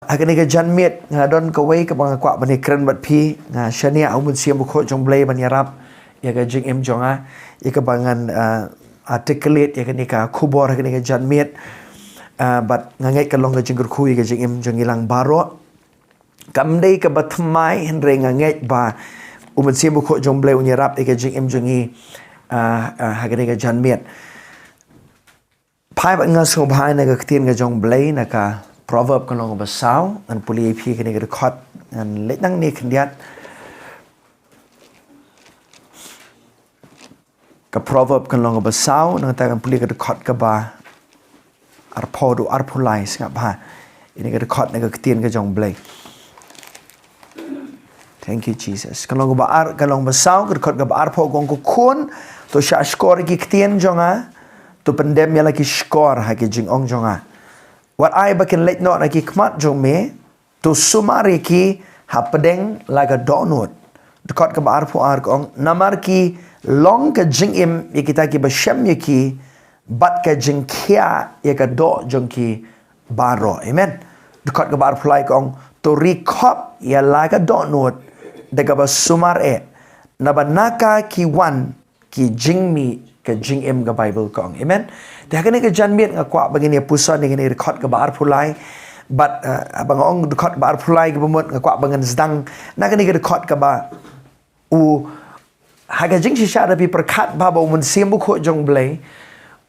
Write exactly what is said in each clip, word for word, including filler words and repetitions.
Ha kane ka janmiet nga don kawei kaba nga kwah ban ïakren bad phi, nga shaniah ha u Mynsiem Bakhuid jong U Blei ban ïarap ïa ka jingim jong nga, ïa kaba ngan, ah, articulate ïa kane ka khubor ha kane ka janmiet. Ah, bad nga ngeit ka long ka jingkyrkhu ïa ka jingim jong ngi lang baroh. Kam dei kaba thymmai hynrei nga ngeit ba u Mynsiem Bakhuid jong U Blei un ïarap ïa ka jingim jong ngi, ah, ah, ha kane ka janmiet. Phai bad nga sngewbha na ka ktien ka jong U Blei na ka Proverb ka long kaba saw, ngan pule ïa phi kane ka dkhot, ngan leit nangne khyndiat. Ka Proverb ka long kaba saw, nangta ngan pule ka dkhot kaba arphew, haduh arphew lai, sngap bha. Ïa kane ka dkhot na ka ktien ka jong U Blei. Thank you, Jesus. Ka long kaba ar, ka long kaba saw, ka dkhot kaba arphew ka ong, ko khun, to shahshkor ïa ki ktien jong nga, to pyndem ïa la ki shkor ha ki jingong jong nga. Wat ai ba kin leit noh na ki khmat jong me, to sumar ïa ki hapdeng la ka dohnud. Dkhot kaba arphew ar ka ong, namar ki long ka jingim ïa kita kiba shem ïa ki, bad ka jingkhiah ïa ka doh jong ki baroh. Amen. Dkhot kaba arphew lai ka ong, to ri khop ïa la ka dohnud da kaba sumar eh, naba na ka ki wan ki jingmih ka jingim, ka Baibl ka ong. Amen. Te ha kane ka janmiet nga kwah ba ngin ïa puson ïa kane ka dkhot kaba arphew lai. Bad, eh, haba nga ong dkhot kaba arphew lai kaba mut, nga kwah ba ngin sdang na kane ka dkhot kaba u, ha ka jingshisha da phi pyrkhat ba, ba u Mynsiem Bakhuid jong U Blei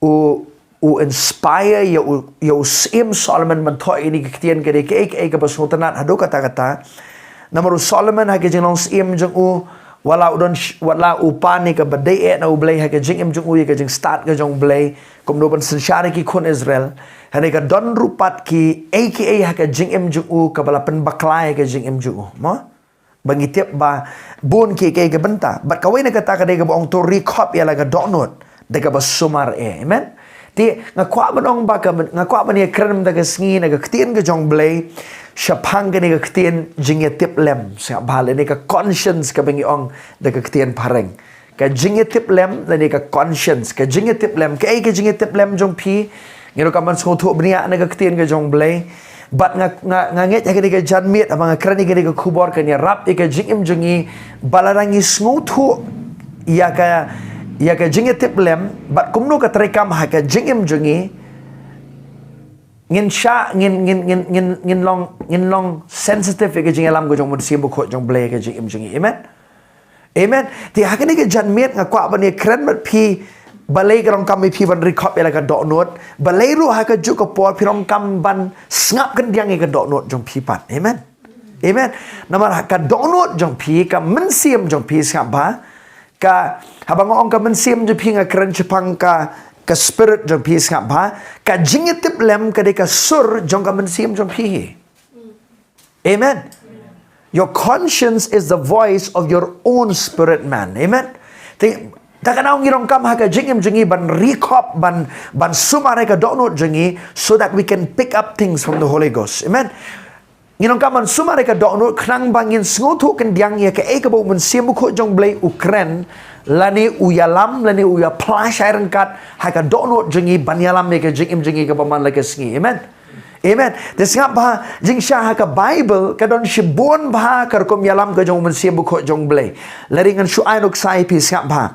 u, u inspire ïa u, ïa u Syiem Solomon ban thoh ïa kine ki ktien, ka dei kaei kaei kaba sngewtynnat haduh katta katta. Namar u Solomon ha ka jinglong syiem jong u, wat la u don sh-, wat la u pan ïa kaba dei eh na U Blei ha ka jingim jong u, ïa ka jingstad ka jong U Blei, kumno ban synshar ïa ki khun Israel, hynrei ka don ruh pat kiei kiei ha ka jingim jong u kaba la pynbakla ïa ka jingim jong u, mo? Ba ngi tip ba bun kiei kiei ki bynta. Bad kawei na kata ka dei kaba ong, to ri khop ïa la ka dohnud da kaba sumar eh. Amen. Te nga kwah ban ong ba ka, nga kwah ban ïakren mynta ka sngi na ka ktien ka jong U Blei shaphang kane ka ktien jingïatiplem. Sngap bha, lane ka conscience kaba ngi ong da ka ktien phareng. Ka jingïatiplem lane ka conscience. Ka jingïatiplem, kaei ka jingïatiplem jong phi? Ngi ruh ka man sngewthuh bniah na ka ktien ka jong U Blei. Bad nga, nga, nga ngeit ha kane ka janmiet, haba nga kren ïa kane ka khubor, kan ïarap ïa ka jingim jong ngi, ba lada ngi sngewthuh ïa ka, ïa ka jingïatiplem, bad kumno ka treikam ha ka jingim jong ngi, ngin shah, ngin, ngin, ngin, ngin, ngin long, ngin long sensitive ïa ka jingïalam ka jong u Mynsiem Bakhuid jong U Blei ha ka jingim jong ngi. Amen. Amen. Te ha kane ka janmiet nga kwah ban ïakren bad phi, balei ka donkam ïa phi ban ri khop ïa la ka dohnud, balei ruh ha kajuh ka por phi donkam ban sngap kyndiang ïa ka dohnud jong phi pat. Amen. Amen. Namar ha ka dohnud jong phi, ka mynsiem jong phi, sngap bha, ka, haba nga ong ka mynsiem jong phi nga kren shaphang ka, ka spirit jong phi, sngap bha, ka jingïatiplem ka dei ka sur jong ka mynsiem jong phi. Amen. Your conscience is the voice of your own spirit man. Amen. Te, da kane ngi donkam ha ka jingim jong ngi ban ri khop, ban, ban sumar ïa ka dohnud jong ngi, so that we can pick up things from the Holy Ghost. Amen. Ngi donkam ban sumar ïa ka dohnud khnang ba ngin sngewthuh kyndiang ïa kaei kaba u Mynsiem Bakhuid jong U Blei u kren, lane u ïalam, lane u ïa phla shai ryngkat ha ka dohnud jong ngi ban ïalam ïa ka jingim jong ngi kaba man la ka sngi. Amen. Amen. Te sngap bha, jingshisha ha ka Baibl ka don shibun bha ka rukom ïalam ka jong u Mynsiem Bakhuid jong U Blei. Lada ngan shu ai nuksa ïa phi, sngap bha.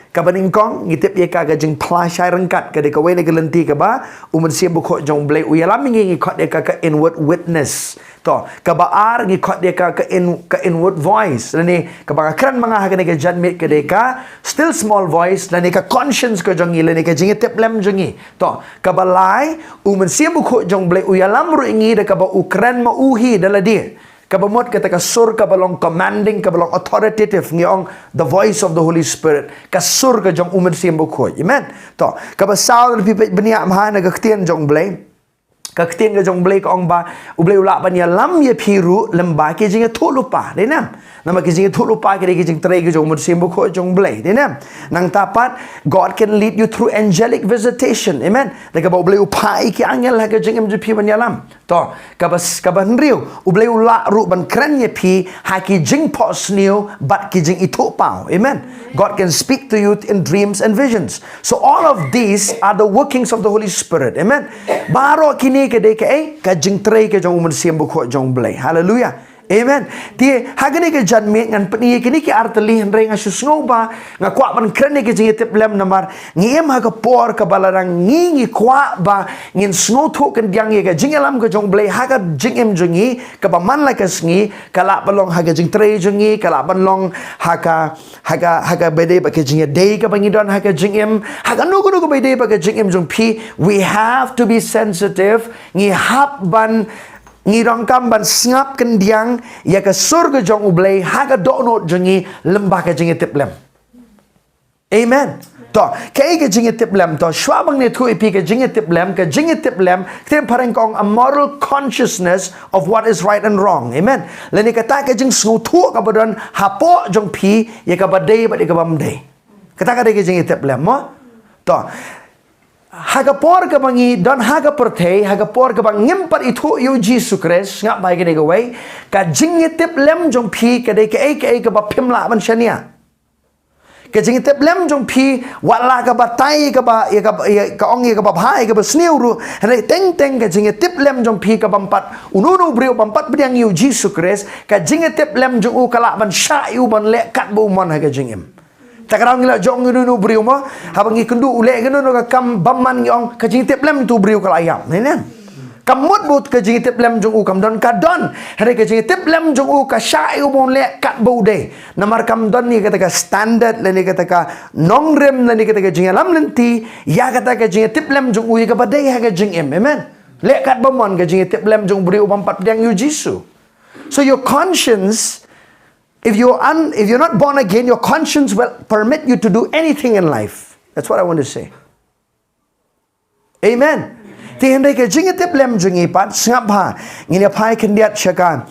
Kaba nyngkong, ngi tip ïa ka, ka jingphla shai ryngkat, ka dei kawei na ka lynti kaba u Mynsiem Bakhuid jong U Blei u ïalam ïa ngi, ngi khot ïa ka ka inward witness. To, kaba ar, ngi khot ïa ka ka in-, ka inward voice. Lane kaba nga kren ma nga ha kane ka janmiet ka dei ka still small voice, lane ka conscience ka jong ngi, lane ka jingïatiplem jong ngi. To, kaba lai, u Mynsiem Bakhuid jong U Blei u ïalam ruh ïa ngi da kaba u kren ma u hi da lade. Kaba mut kata ka sur kaba long commanding, kaba long authoritative, ngi ong the voice of the Holy Spirit. Ka sur ka jong u Mynsiem Bakhuid. Amen. To, kaba saw, lada phi peit bniah bha na ka ktien jong U Blei. Ka ktien ka jong U Blei ka ong ba U Blei u lah ban ïalam ïa phi ruh lyngba ki jingïathuhlypa. Dei ne em? Namar ki jingïathuhlypa ki dei ki jingtrei ki jong u Mynsiem Bakhuid jong U Blei. Dei ne em? Nangta pat, God can lead you through angelic visitation. Amen. Da kaba U Blei u phah ïa ki angel ha ka jingim jong phi ban ïalam. To, kaba, kaba hynriew, U Blei u lah ruh ban kren ïa phi ha ki jingphohsniew bad ki jingithuhpaw. Amen. God can speak to you in dreams and visions. So all of these are the workings of the Holy Spirit. Amen. Baroh kine ka dei kaei, ka jingtrei ka jong U Mynsiem Bakhuid jong U Blei. Hallelujah. Amen. Te ha kane ka janmiet ngan pyni ïa kine ki artylli, hynrei nga shu sngew ba nga kwah ban kren ïa ka jingïatiplem namar ngi im ha ka por kaba lada ngi, ngi kwah ba ngin sngewthuh kyndiang ïa ka jingïalam ka jong U Blei ha ka jingim jong ngi kaba man la ka sngi, ka lah ban long ha ka jingtrei jong ngi, ka lah ban long ha ka, ha ka, ha kaba ïadei bad ka jingïadei kaba ngi don ha ka jingim, ha kano kano kaba ïadei bad ka jingim jong phi. We have to be sensitive. Ngi hap ban, ngi donkam ban sngap kyndiang ïa ka sur ka jong U Blei ha ka dohnud jong ngi lyngba ka jingïatiplem. Amen. To, kaei ka jingïatiplem? To, shuwa ba ngan ïathuh ïa phi ka jingïatiplem, ka jingïatiplem, ktien phareng ka ong a moral consciousness of what is right and wrong. Amen. Lane kata ka jingsngewthuh kaba don hapoh jong phi ïa kaba dei bad ïa kaba ym dei. Kata ka dei ka jingïatiplem, mo? To, ha ka por kaba ngi don ha ka pyrthei, ha ka por kaba ngim pat ithuh ïa U Jisu Khrist, sngap bha ïa kane kawei, ka jingïatiplem jong phi ka dei kaei kaei kaba phim lah ban shaniah. Ka jingïatiplem jong phi, wat la ka batai, ka ba, ïa ka, ïa ka ong ïa kaba bha, ïa kaba sniew ruh, hynrei teng teng ka jingïatiplem jong phi ka bym pat, uno uno u briew bym pat pdiang ïa U Jisu Khrist, ka jingïatiplem jong u ka lah ban shah ïa u ban leh katba u mon ha ka jingim. Ta ka daw ngi la jong uno uno u briew mo, haba ngi kynduh u leh kano kano ka kam bymman ngi ong ka jingïatiplem uto u briew ka la ïap. Amen. Kam mut ba ka jingïatiplem jong u kam don, ka don. Hynrei ka jingïatiplem jong u ka shah ïa u ban leh katba u dei. Namar kam don ïa kata ka standard, lane kata ka nongrim, lane kata ka jingïalam lynti ïa kata ka jingïatiplem jong u ïa kaba dei ha ka jingim. Amen. Leh katba mon ka jingïatiplem jong u briew u bym pat pdiang ïa U Jisu. So your conscience, if you're un, if you're not born again, your conscience will permit you to do anything in life. That's what I want to say. Amen. Te hynrei ka jingïatiplem jong ngi pat, sngap bha, ngin ïa phai khyndiat sha ka,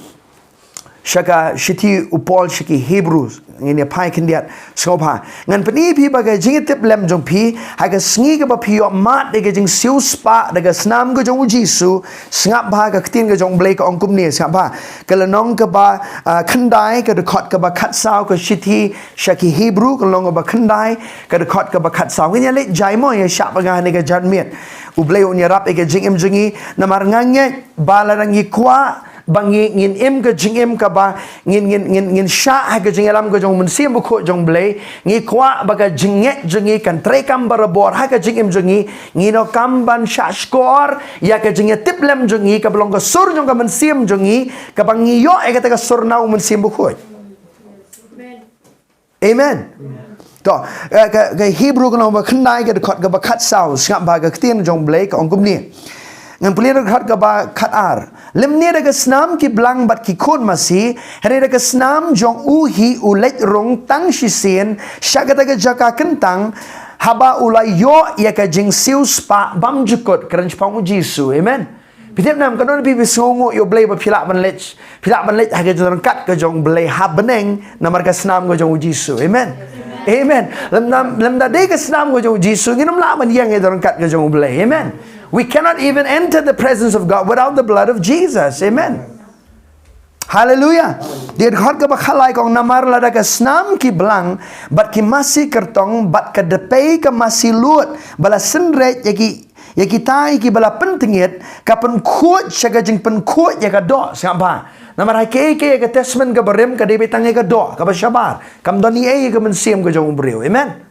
sha ka shithi u Paul sha ki Hebru, ngin ïa phai khyndiat, sngap bha. Ngan pyni ïa phi ba ka jingïatiplem jong phi ha ka sngi kaba phi ïoh mad da ka jingsiewspah da ka snam ka jong U Jisu, sngap bha, ka ktien ka jong U Blei ka ong kumne, sngap bha. Ka lynnong kaba, ah, khyndai, ka dkhot kaba khatsaw, ka shithi sha ki Hebru, ka lynnong kaba khyndai, ka dkhot kaba khatsaw. Ngin ïa leit jai mo, ïa shah bha nga ha kane ka janmiet. U Blei un ïarap ïa ka jingim jong ngi, namar nga ngeit ba lada ngi kwah ba ngi, ngin im ka jingim kaba ngin, ngin, ngin, ngin shah ha ka jingïalam ka jong U Mynsiem Bakhuid jong U Blei, ngi kwah ba ka jingngeit jong ngi kan treikam barabor ha ka jingim jong ngi, ngi donkam ban shah shkor ïa ka jingïatiplem jong ngi kaba long ka sur jong ka mynsiem jong ngi, kaba ngi ïoh ïa kata ka sur na U Mynsiem Bakhuid. Amen. To, eh, ka, ka Hebru ka lynnong ba khyndai, ka dkhot kaba khatsaw, sngap bha, ka ktien jong U Blei ka ong kumne. Ngan pule na ka dkhot kaba khatar. Lymne da ka snam ki blang bad ki khun masi, hynrei da ka snam jong u hi u leit rung tang shisien sha kata ka jaka kyntang, haba u la ïoh ïa ka jingsiewspah bymjukut, kren shaphang U Jisu. Amen. Phi tip nam, katno na phi phi sngewnguh ïa U Blei ba phi lah ban leit, phi lah ban leit ha ka jingryngkat ka jong U Blei ha bneng namar ka snam ka jong U Jisu. Amen. Amen. Lymda, lymda dei ka snam ka jong U Jisu, ngin ym lah ban ïeng ha ka jingryngkat ka jong U Blei. Amen. We cannot even enter the presence of God without the blood of Jesus. Amen. Hallelujah. Dei ka dkhot kaba khatlai ka ong, namar lada ka snam ki blang bad ki masi kyrtong bad ka dpei ka masi lud ba la synreit ïa ki, ïa kita kiba la pyntngit, ka pynkhuid sha ka jingpynkhuid ïa ka doh, sngap bha. Namar ha kiei kiei ïa ka testament kaba rim ka dei beit tang ïa ka doh kaba shabar, kam don ei ei ïa ka mynsiem ka jong u briew. Amen.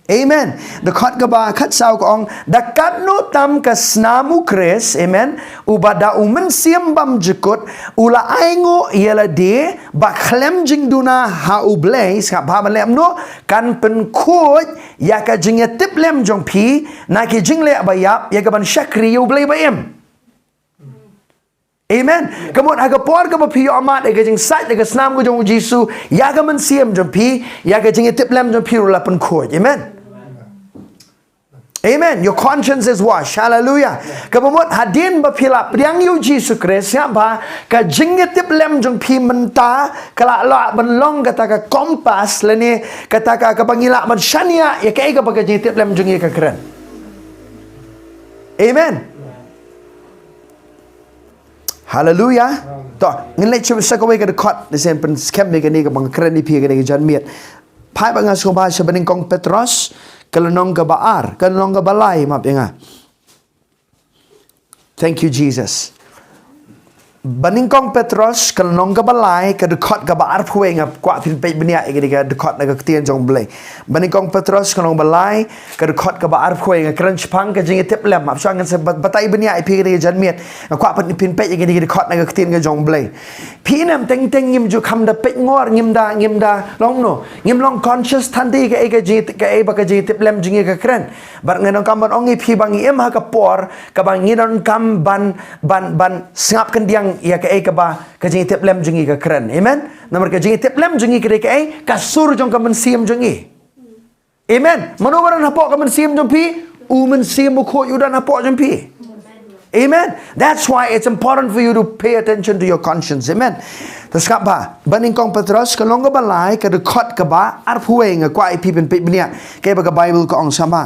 Amen. Dkhot kaba khatsaw ka ong, da katno tam ka snam U Khrist, amen, uba da U Mynsiem Bymjukut u la ainguh ïa lade ba khlem jingduna ha U Blei, sngap bha, ban leh kumno, kan pynkhuid ïa ka jingïatiplem jong phi na ki jingleh ba ïap, ïa kaban shakri ïa U Blei ba im. Amen. Ka mut ha ka por kaba phi ïoh mad ïa ka jingsait da ka snam ka jong U Jisu, ïa ka mynsiem jong phi, ïa ka jingïatiplem jong phi ruh la pynkhuid. Amen. Amen. Your conscience is washed. Hallelujah. Kaba mut hadien ba phi la pdiang ïa U Jisu Khrist, sngap bha, ka jingïatiplem jong phi mynta ka la lah ban long kata ka compass lane kata ka, kaba ngi lah ban shaniah ïa kaei kaba ka jingïatiplem jong ngi ka kren. Amen. Haleluya. To, ngin leit sha kawei ka dkhot, lehse pynskhem ïa kane kaba nga kren ïa phi ha kane ka janmiet. Phai bad nga sngewbha sha Banyngkong Petros, ka lynnong kaba ar, ka lynnong kaba lai, map ïa nga. Thank you, Jesus. Banyngkong Petros, ka lynnong kaba lai, ka dkhot kaba arphew wei, nga kwah phin peit bniah ïa kane ka dkhot na ka ktien jong U Blei. Banyngkong Petros, ka lynnong ba lai, ka dkhot kaba arphew wei, nga kren shaphang ka jingïatiplem. Hap shuwa ngan sa bat-, batai bniah ïa phi kane ka janmiet. Nga kwah phin, phin peit ïa kane ka dkhot na ka ktien ka jong U Blei. Phi ne em, teng teng ngim ju kham da peit ngor, ngim da, ngim da long no. Ngim long conscious than dei kaei ka jing, kaei ba ka jingïatiplem jong ngi ka kren. Bad nga donkam ban ong ïa phi ba ngi im ha ka por kaba ngi donkam ban, ban, ban sngap khyndiat ïa kaei kaba ka jingïatiplem jong ngi ka kren. Amen. Namar ka jingïatiplem jong ngi ka dei kaei, ka sur jong ka mynsiem jong ngi. Amen. Mano ba don hapoh ka mynsiem jong phi? U Mynsiem Bakhuid u don hapoh jong phi. Amen. That's why it's important for you to pay attention to your conscience. Amen. To sngap bha. Banyngkong Petros, ka lynnong kaba lai, ka dkhot kaba arphew wei, nga kwah ïa phi phin peit bniah kaei ba ka Bible ka ong, sngap bha.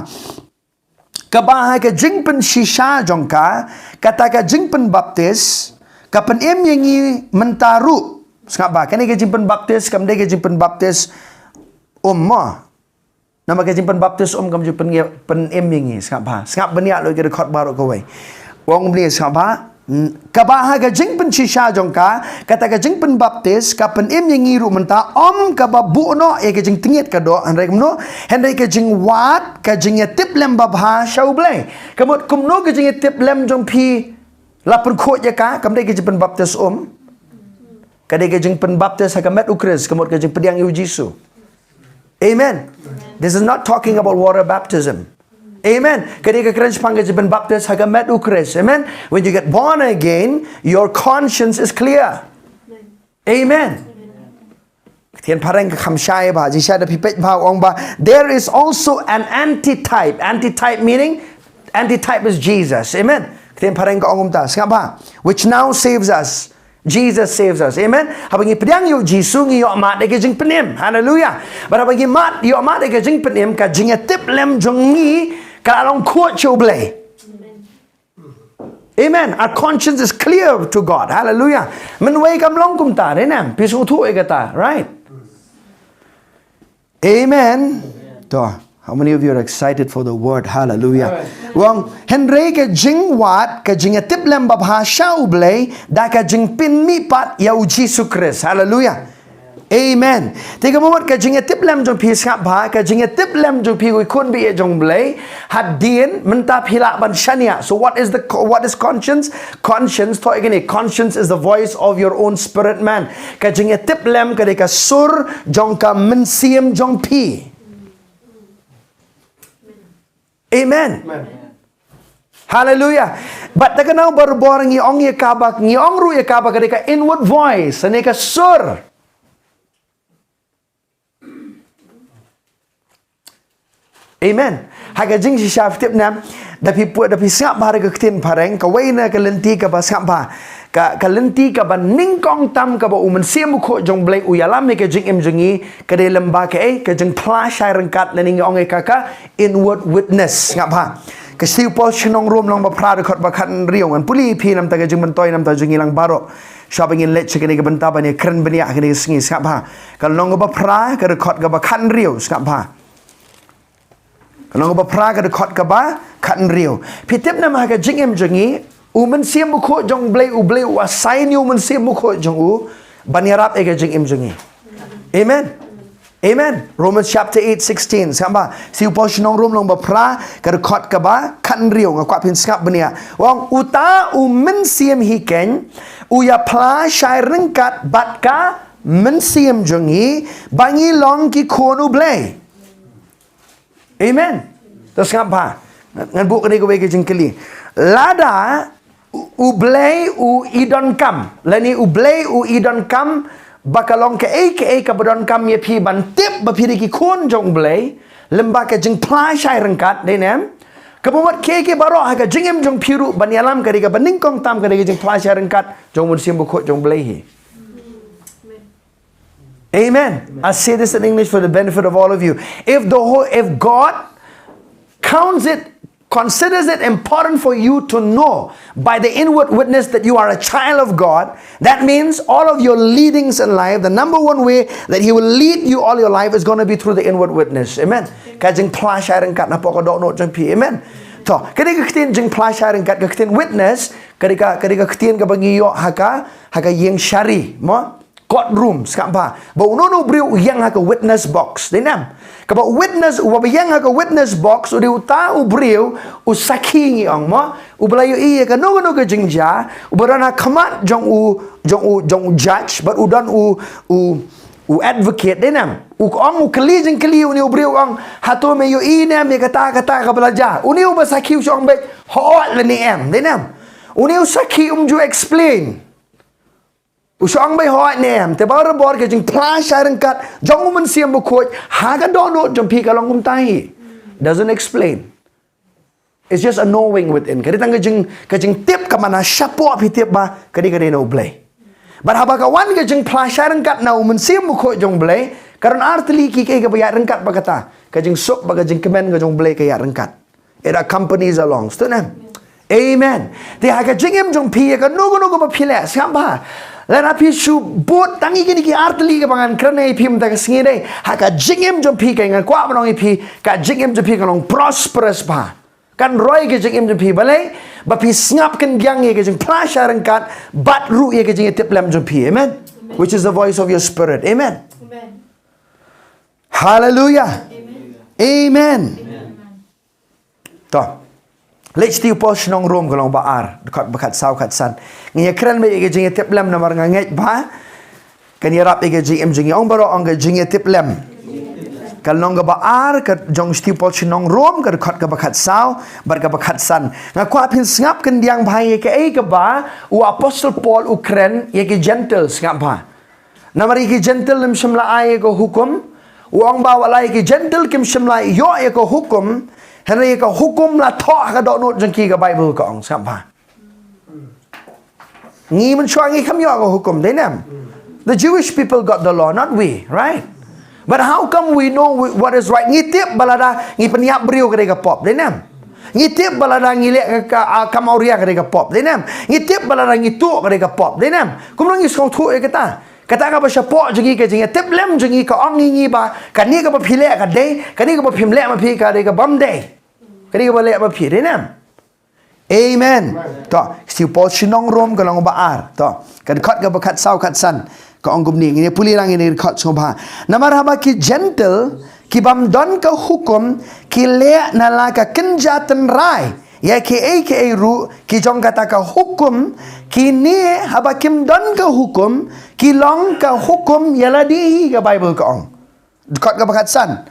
Kaba ha ka jingpynshisha jong ka, kata ka jingpynbaptis, ka pynim ïa ngi mynta ruh. Sngap bha, kane ka jingpynbaptis kam dei ka jingpynbaptis um mo. Namar ka jingpynbaptis um kam ju pyn-, pynim ïa ngi, sngap bha. Sngap bniah lut ïa ka dkhot baroh kawei. U ong kumne, sngap bha. N-, kaba ha ka jingpynshisha jong ka, kata ka jingpynbaptis, ka pynim ïa ngi ruh mynta, ym kaba buh noh ïa ka jingtngit ka doh, hynrei kumno, hynrei ka jingwad, ka jingïatiplem babha sha U Blei. Ka mut kumno ka jingïatiplem jong phi la pynkhuid ïa ka, kam dei ka jingpynbaptis um. Ka dei ka jingpynbaptis ha ka met U Khrist, ka mut ka jingpdiang ïa U Jisu. Amen. This is not talking about water baptism. Amen. Kane ka kren shaphang ka jingpynbaptis ha ka met U Khrist. Amen. When you get born again, your conscience is clear. Amen. Ktien phareng ka kham shai bha, jingshisha da phi peit bha u ong ba, there is also an antitype. Antitype meaning, antitype is Jesus. Amen. Ktien phareng ka ong kumta, sngap bha. Which now saves us. Jesus saves us. Amen. Haba ngi pdiang ïa U Jisu ngi ïoh mad da ka jingpynim. Haleluya. Bad haba ngi mad, ïoh mad da ka jingpynim, ka jingïatiplem jong ngi ka la long khuid sha U Blei. Amen. Our conscience is clear to God. Haleluya. Mynwei kam long kumta, dei ne em? Phi sngewthuh ïa kata, right? Amen. To, how many of you are excited for the word? Hallelujah. Amen. Wang, hynrei ka jingwad, ka jingïatiplem babha sha U Blei, da ka jingpynmihpat ïa U Jisu Khrist. Hallelujah. Amen. Te ka mut ka jingïatiplem jong phi, sngap bha, ka jingïatiplem jong phi, u khun baieit jong U Blei, hadien mynta phi lah ban shaniah. So what is the co-, what is conscience? Conscience, thoh kane, conscience is the voice of your own spirit man. Ka jingïatiplem ka dei ka sur jong ka mynsiem jong phi. Amen. Amen. Hallelujah. Bad da kane barabor ngi ong ïa kaba, ngi ong ruh ïa kaba ka dei ka inward voice, ne ka sur. Amen. Ha ka jingshisha, phi tip ne em, da phi pu-, da phi sngap bha da ka ktien phareng, kawei na ka lynti kaba sngap bha. Ka, ka lynti kaba nyngkong tam kaba U Mynsiem Bakhuid jong U Blei u ïalam ïa ka jingim jong ngi, ka dei lyngba kaei, ka jingphla shai ryngkat, lane ngi ong ïa ka ka inward witness. Sngap bha. Ka shithi u Paul sha ki nong Rom lynnong ba phra dkhot ba khathynriew, ngan pule ïa phi namar ka jingmyntoi namar jong ngi lang baroh. Shuwa ba ngin leit sha kane ka bynta ban ïakren bniah ha kane ka sngi, sngap bha. Ka lynnong ba phra, ka dkhot kaba khathynriew, sngap bha. Ka lynnong ba phra, ka dkhot kaba khathynriew. Phi tip ne em, ha ka jingim jong ngi, U Mynsiem Bakhuid jong U Blei, U Blei u assign ïa U Mynsiem Bakhuid jong u ban ïarap ïa ka jingim jong ngi. Amen. Amen. Romans chapter eight sixteen. Sngap bha. Shithi u Paul sha ki nong Rom lynnong ba phra, ka dkhot kaba khathynriew, nga kwah phin sngap bniah. U ong, uta U Mynsiem hi keiñ u ïaphla shai ryngkat bad ka mynsiem jong ngi ba ngi long ki khun U Blei. Amen. To sngap bha. Ngan, ngan buh kane kawei ka jingkylli. Lada U, U Blei u i donkam, lane U Blei u i donkam ba ka long kaei kaei kaba donkam ïa phi ban tip ba phi dei ki khun jong U Blei, lyngba ka jingphla shai ryngkat, dei ne em? Kaba mut kiei kiei baroh ha ka jingim jong phi ruh ban ïalam ka dei kaba nyngkong tam ka dei ka jingphla shai ryngkat jong U Mynsiem Bakhuid jong U Blei hi. Amen. I say this in English for the benefit of all of you. If the whole, if God counts it considers it important for you to know by the inward witness that you are a child of God. That means all of your leadings in life, the number one way that He will lead you all your life is going to be through the inward witness. Amen. Ka jingphla shai ryngkat na pdeng ka dohnud jong phi. Amen. To, ka dei ka ktien jingphla shai ryngkat, ka ktien witness, ka dei ka, ka dei ka ktien kaba ngi ïoh ha ka, ha ka ïing shari, mo? Courtroom, sngap bha. Ba uno uno u briew u ïeng ha ka witness box. Dei ne em? Kaba witness, uba ïeng ha ka witness box, u dei uta u briew, u sakhi ngi ong mo. Uba la ïohi ïa kano kano ka jingjia, uba don ha khmat jong u, jong u, jong u judge, bad u don u, u, u advocate, dei ne em? U ong u kylli jingkylli une u briew u ong, hato me ïohi ne em ïa kata kata kaba la jia. Une uba sakhi u shu ong beit, hooid lane em, dei ne em? Une u sakhi um ju explain. U shu ong beit hooid ne em, te barabor ka jingphla shai ryngkat jong u Mynsiem Bakhuid ha ka dohnud jong phi ka long kumta hi. Doesn't explain. It's just a knowing within. Ka dei tang ka jing, ka jingtip kaba na shapoh phi tip ba ka dei, ka dei na U Blei. Bad haba ka wan ka jingphla shai ryngkat na u Mynsiem Bakhuid jong U Blei, ka don artylli ki, ki kaba ïaid ryngkat bad kata. Ka jingsuk bad ka jingkmen ka jong U Blei ka ïaid ryngkat. It accompanies along. Sngewthuh ne em? Amen. Te ha ka jingim jong phi ïa kano kano kaba phi leh, sngap bha. Lada phi shu bud tang ïa kine ki artylli kaba ngan kren ïa phi mynta ka sngi dei, ha ka jingim jong phi, ka ngan kwah ban ong ïa phi, ka jingim jong phi kan long prosperous bha. Kan roi ka jingim jong phi, balei? Ba phi sngap kyndiang ïa ka jingphla shai ryngkat bad ruh ïa ka jingïatiplem jong phi. Amen. Which is the voice of your spirit. Amen. Hallelujah. Amen. To. Leit sha u Paul sha ki nong Rom, ka lynnong ba ar, dkhot ba khatsaw khatsan. Ngin ïa kren beit ïa ka jingïatiplem namar nga ngeit ba kan ïarap ïa ka jingim jong ngi. Ong baroh, ong ka jingïatiplem. Ka lynnong kaba ar ka jong u Paul sha ki nong Rom, ka dkhot kaba khatsaw bad kaba khatsan. Nga kwah phin sngap kyndiang bha ïa kaei kaba u Apostle Paul u kren ïa ki Gentile, sngap bha. Namar ïa ki Gentile kim shym la ai ïa ka hukum. U ong ba wat la ïa ki Gentile kim shym la ïoh ïa ka hukum, hynrei ïa ka hukum la thoh ha ka dohnud jong ki, ka Baibl ka ong, sngap bha. Ngi mynshuwa ngi kham ïoh ka hukum, dei ne em? The Jewish people got the law, not we, right? But how come we know we, what is right? Ngi tip ba lada ngi pynïap briew ka dei ka pop, dei ne em? Ngi tip ba lada ngi leh ka, ka, ah, kam awria ka dei ka pop, dei ne em? Ngi tip ba lada ngi tuh ka dei ka pop, dei ne em? Kumno ngi sngewthuh ïa kata? Kata kaba shapoh jong ngi, ka jingïatiplem jong ngi ka ong ïa ngi ba kane kaba phi leh ka dei, kane kaba phim leh ma phi ka dei ka bym dei. Kane kaba leh ma phi, dei ne em? Amen. To, sha u Paul sha ki nong Rom, ka lynnong ba ar. To, ka dkhot kaba khatsaw khatsan. Ka ong kumne, ngin ïa pule lang ïa kane ka dkhot sngewbha. Namar haba ki Gentile ki bym don ka hukum ki leh na la ka kynja tynrai ïa kiei kiei ruh ki jong kata ka hukum, kine haba kim don ka hukum ki long ka hukum ïa lade hi, ka Baibl ka ong. Dkhot kaba khatsan.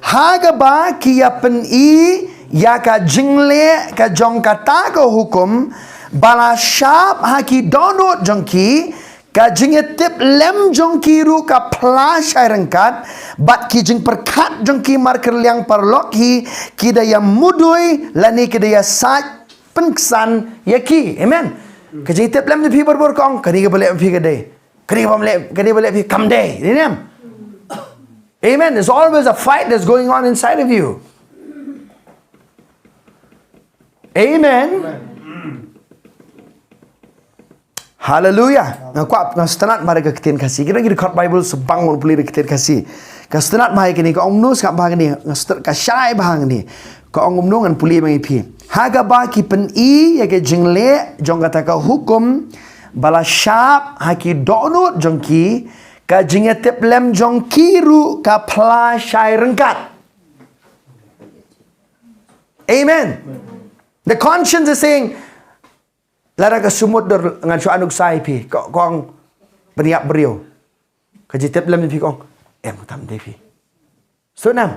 Ha kaba ki ïa pyni ïa ka jingleh ka jong kata ka hukum ba la shap ha ki dohnud jong ki, ka jingïatiplem jong ki ruh ka phla shai ryngkat, bad ki jingpyrkhat jong ki markylliang paralok hi, ki da ïa mudui lane ki da ïa sait pynksan ïa ki. Amen. Ka jingïatiplem jong phi barabor ka ong, kane kaba leh phi ka dei. Kane kaba leh, kane kaba leh phi kam dei. Dei ne em? Amen. There's always a fight that's going on inside of you. Amen. Hallelujah. Nga kwah, nga sngewtynnat bha ïa ka ktien Khasi. Kita ngi dkhot Baibl shaphang, ngan pule ïa ka ktien Khasi. Nga sngewtynnat bha ïa kane, ka ong kumno, sngap bha kane. Nga sngewtynnat, ka shai bha kane. Ka ong kumno, ngan pule bha ïa phi. Ha kaba ki pyni ïa ka jingleh jong kata ka hukum ba la shap ha ki dohnud jong ki, ka jingïatiplem jong ki ruh ka phla shai ryngkat. Amen. The conscience is saying, lada ka sumut dur ngan shu ai nuksa ïa phi, ka ong pynïap briew. Ka jingïatiplem ïa phi ka ong, em, tam dei phi. Sngewthuh ne em?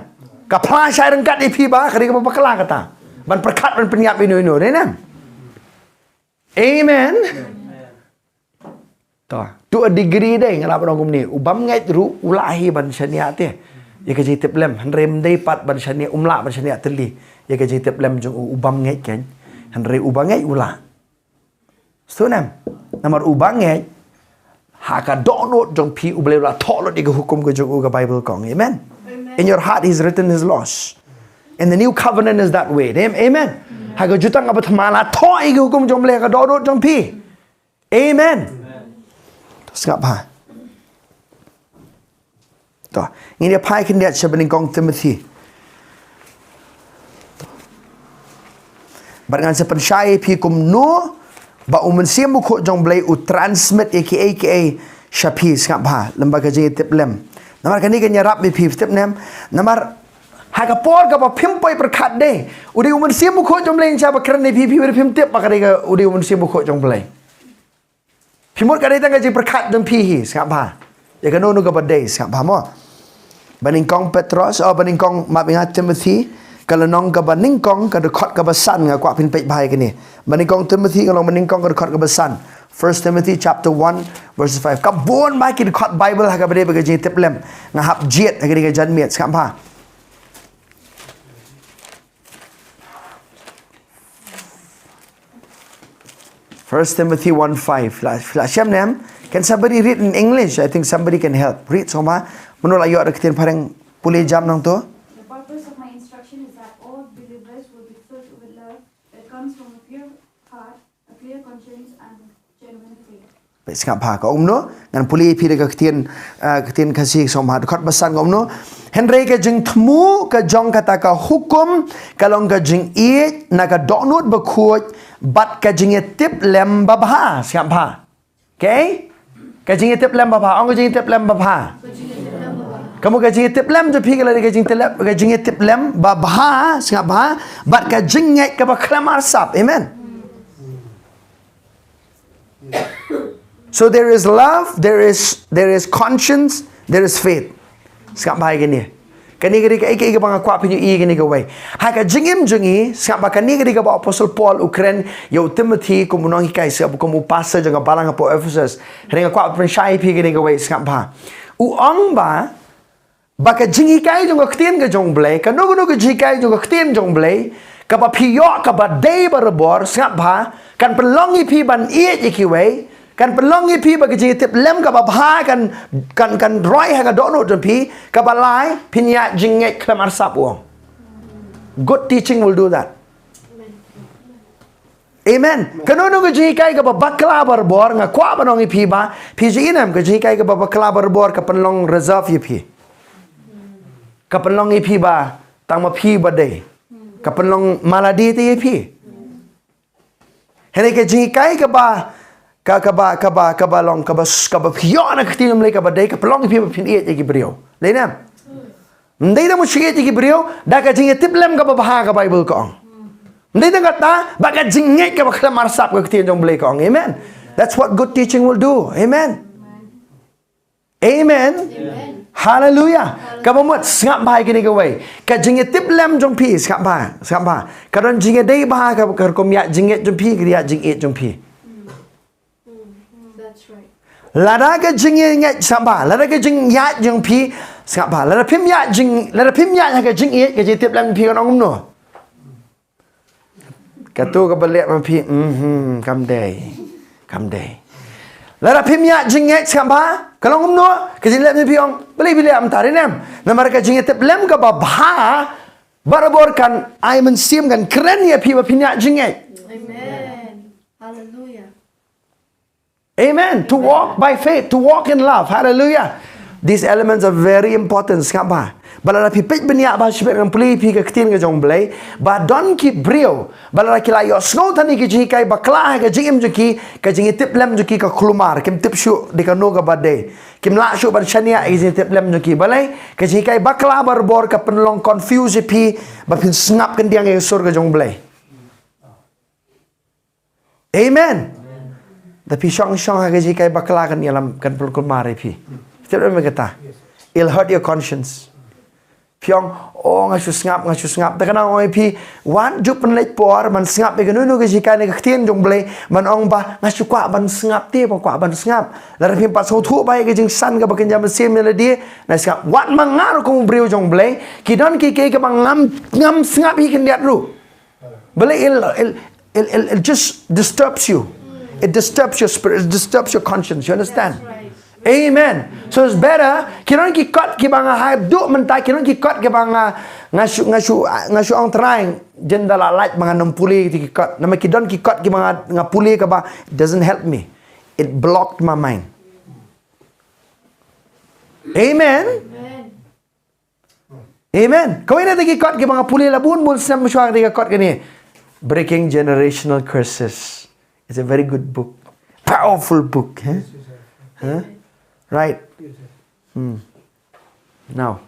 Ka phla shai ryngkat ïa phi ba ka dei kaba bakla kata. Ban pyrkhat ban pynïap ino ino, dei ne em? Amen. To, to a degree dei, nga lah ban ong kumne, u bym ngeit ruh u lah hi ban shaniah te ïa ka jingïatiplem, hynrei ym dei pat ban shaniah, um lah ban shaniah tylli ïa ka jingïatiplem jong u, u bym ngeit kein. Hynrei uba ngeit u lah. Sngewthuh ne em? Namar uba ngeit, ha ka dohnud jong phi U Blei u la thoh lut ïa ka hukum ka jong u, ka Baibl ka ong. Amen. Amen. In your heart he's written his laws. And the new covenant is that way. Am- Amen. Ha ka jutang kaba thymmai la thoh ïa ki hukum jong U Blei ha ka dohnud jong phi. Amen. To sngap bha. To, ngin ïa phai khyndiat sha ba nyngkong Timothy. Bad ngan sa pynshai ïa phi kumno ba U Mynsiem Bakhuid jong U Blei u transmit ïa kiei kiei sha phi, sngap bha, lem bad ka jingïatiplem. Namar kane kan ïarap ïa phi, tip ne em? Namar ha ka por kaba phim poi pyrkhat de, u dei U Mynsiem Bakhuid jong U Blei un sa ba kren ïa phi, phi, phim tip ba ka dei ka, u dei U Mynsiem Bakhuid jong U Blei. Phi mut ka dei tang ka jingpyrkhat jong phi hi, sngap bha. Ïa kano kano kaba dei, sngap bha mo. Ba nyngkong Petros, oh, ba nyngkong, map ïa nga, Timothy, ka lynnong kaba nyngkong, ka dkhot kaba san, nga kwah phin peit bha ïa kane. Ba nyngkong Timothy, ka lynnong ba nyngkong, ka dkhot kaba san. First Timothy chapter one, verse five. Ka bun bha ki dkhot Bible ha kaba dei bad ka jingïatiplem. Nga hap jied ha kane ka janmiet, sngap bha. First Timothy one five. La, la shem ne em? Can somebody read in English? I think somebody can help. Read, sngap bha. Mano la ïoh da ka ktien phareng, pule jam nangto. The purpose of my instruction is that all believers will be filled with love that comes from a pure heart, a clear conscience, and genuine faith. Peit, sngap bha, ka ong kumno, ngan pule ïa phi da ka ktien, ah, ka ktien Khasi, sngap bha, dkhot ba san, ka ong kumno. Hynrei ka jingthmu ka jong kata ka hukum ka long ka jingïeit na ka dohnud bakhuid bad ka jingïatiplem babha, sngap bha. Okay? Ka jingïatiplem babha, ong ka jingïatiplem babha. Ka mut ka jingïatiplem jong phi ka la dei ka jingtiplem, ka jingïatiplem babha, sngap bha, bad ka jingngeit kaba khlem arsap. Amen. So there is love, there is, there is conscience, there is faith. Sngap bha ïa kane. Kane ka dei kaei kaei kaba nga kwah phin ïohi kane kawei. Ha ka jingim jong ngi, sngap bha, kane ka dei kaba Apostle Paul u kren ïa u Timothy kum u nonghikai, sngap, kum u pastor jong ka balang hapoh Ephesus. Hynrei nga kwah pynshai ïa phi kane kawei, sngap bha. U ong ba, ba ka jinghikai jong ka ktien ka jong U Blei, kano kano ka jinghikai jong ka ktien jong U Blei, kaba phi ïoh kaba dei barabor, sngap bha, kan pynlong ïa phi ban ïeit ïa kiwei, kan pynlong ïa phi ba ka jingïatiplem kaba bha kan, kan, kan roi ha ka dohnud jong phi, kaba lai, phin ïaid jingngeit khlem arsap, u ong. Good teaching will do that. Amen. Kano kano ka jinghikai kaba bakla barabor, nga kwah ban ong ïa phi ba, phi ju ïohi ne em, ka jinghikai kaba bakla barabor ka pynlong reserve ïa phi. Ka pynlong ïa phi ba tang ma phi ba dei. Ka pynlong malade te ïa phi. Hynrei ka jinghikai kaba, ka, kaba, kaba, kaba long, kaba, kaba phi ïoh na ka ktien U Blei kaba dei, ka pynlong ïa phi ba phin ïeit ïa ki briew. Dei ne em? Ym dei da mut shu ïeit ïa ki briew, da ka jingïatiplem kaba bha, ka Bible ka ong. Ym dei tang kata, bad ka jingngeit kaba khlem arsap, ka ktien jong U Blei ka ong. Amen. That's what good teaching will do. Amen. Amen. Hallelujah. Kaba mut, sngap bha ïa kane kawei. Ka jingïatiplem jong phi, sngap bha, sngap bha. Ka don jingïadei bha, ka, ka rukom ïaid jingngeit jong phi, ka ïaid jingïeit jong phi. That's right. Lada ka jingïeit, sngap bha, lada ka jingïeit jong phi, sngap bha, lada phim ïeit jing, lada phim ïeit ha ka jingïeit, ka jingïatiplem phi ka long kumno? Kato kaba leh ma phi, mhm, kam dei, kam dei. Lada phim ïeit jingïeit, sngap bha, ka long kumno? Ka jingïatiplem phi ong, balei phi leh mynta, dei ne em? Namar ka jingïatiplem kaba bha, barabor kan ai mynsiem, kan kren ïa phi ba phin ïeit jingïeit. Amen. Hallelujah. Amen. To walk by faith, to walk in love. Hallelujah. These elements are very important. Sngap bha. Ba lada phi peit bniah bha shibit, ngan pule ïa phi ka ktien ka jong U Blei, ba don ki briew, ba lada ki la ïohsngew than ïa ki jinghikai bakla ha ka jingim jong ki, ka jingïatiplem jong ki ka kulmar, kim tip shuh dei kano kaba dei. Kim lah shuh ban shaniah ïa ka jingïatiplem jong ki. Balei? Ka jinghikai bakla barabor ka pynlong confuse ïa phi, ba phin sngap khyndiat ïa ka sur ka jong U Blei. Amen. Da phi shong shong ha ka jinghikai bakla kan ïalam, kan pynkulmar ïa phi. Step, remember kata. It'll hurt your conscience. Phi ong, oh, nga shu sngap, nga shu sngap. Te kane ong ïa phi, wat ju pynleit por ban sngap ïa kano kano ka jinghikai na ka ktien jong U Blei, ban ong ba nga shu kwah ban sngap te, ba kwah ban sngap. Lada phim pat sngewthuh bha ïa ka jingsan kaba kynja mynsiem ïa lade, na sngap. Wat ma nga ruh kum u briew jong U Blei, ki don kiei kiei kaba ngam, ngam sngap hi khyndiat ruh. Balei? It'll, it'll, it'll, it'll, it'll just disturbs you. It disturbs your spirit. It disturbs your conscience. You understand? That's right. Amen. So it's better, ki don ki kot kiba nga haduh mynta, ki don ki kot kiba nga, Nga shu, nga shu, nga shu ong Trai, jan da la lait ba ngan ym pule ïa ki kot. Namar ki don ki kot kiba nga, nga pule kaba, it doesn't help me. It blocked my mind. Amen. Amen. Kawei na kita ki kot kiba nga pule la bun bun snem, shuwa kita ki kot kine. Breaking Generational Curses. It's a very good book. Powerful book, eh? Huh? Right. Hmm. Now.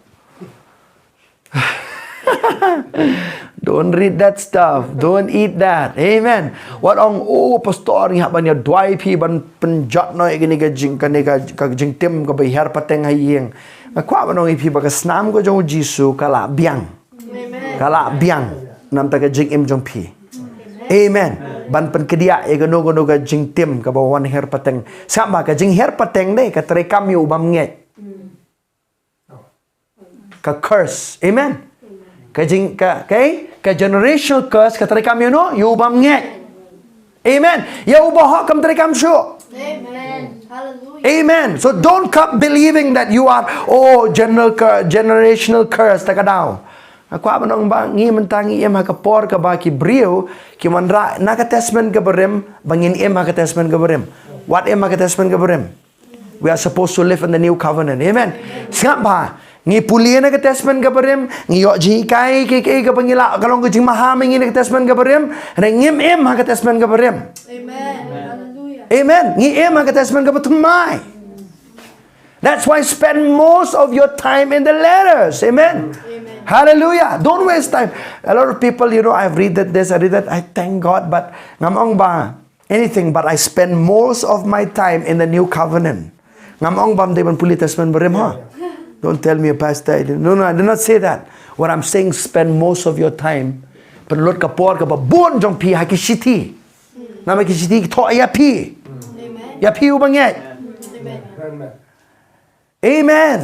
Don't read that stuff. Don't eat that. Amen. Wat ong, "Oh, pastor, ngi hap ban ïa duwai phi ban pynjot noh ïa kane ka jing, kane ka, ka jingtim kaba hiar pateng ha ïing." Nga kwah ban ong ïa phi ba ka snam ka jong u Jisu ka la biang. Amen. Ka la biang. Namar ka jingim jong phi. Amen. Ban pynkdiah ïa kano kano ka jingtim kaba wan hiar pateng. Sngap ba ka jinghiar pateng de ka treikam ïa u bym ngeit. Ka curse. Amen. Ka jing, ka, ka, ka generational curse ka treikam ïa uno, ïa u bym ngeit. Amen. Ïa uba hok kam treikam shuh. Amen. Hallelujah. Amen. So don't come believing that you are, oh, general cur-, generational curse, ta ka daw. Nga kwah ban ong ba ngi mynta ngi im ha ka por kaba ki briew ki wanrah na ka testament kaba rim, ba ngin im ha ka testament kaba rim. Wat im ha ka testament kaba rim. We are supposed to live in the new covenant. Amen. Sngap ba ngi pule na ka testament kaba rim, ngi ïoh jinghikai ki, ki, kaba ngi lah ka long ka jingmaham ïa ngi na ka testament kaba rim, hynrei ngim im ha ka testament kaba rim. Amen. Hallelujah. Amen. Ngi im ha ka testament kaba thymmai. That's why spend most of your time in the letters. Amen. Amen. Hallelujah. Don't waste time. A lot of people, you know, I've read that, this, I read that. I thank God, but ngam ong ba anything, but I spend most of my time in the new covenant. Ngam ong bam dei ban pule testament barim, ha? Don't tell me, Pastor, I didn't. No, no, I did not say that. What I'm saying, spend most of your time. Pynlut ka por kaba bun jong phi ha ki shithi. Namar ki shithi ki thoh ïa phi. Amen. Ïa phi uba ngeit. Amen. Amen.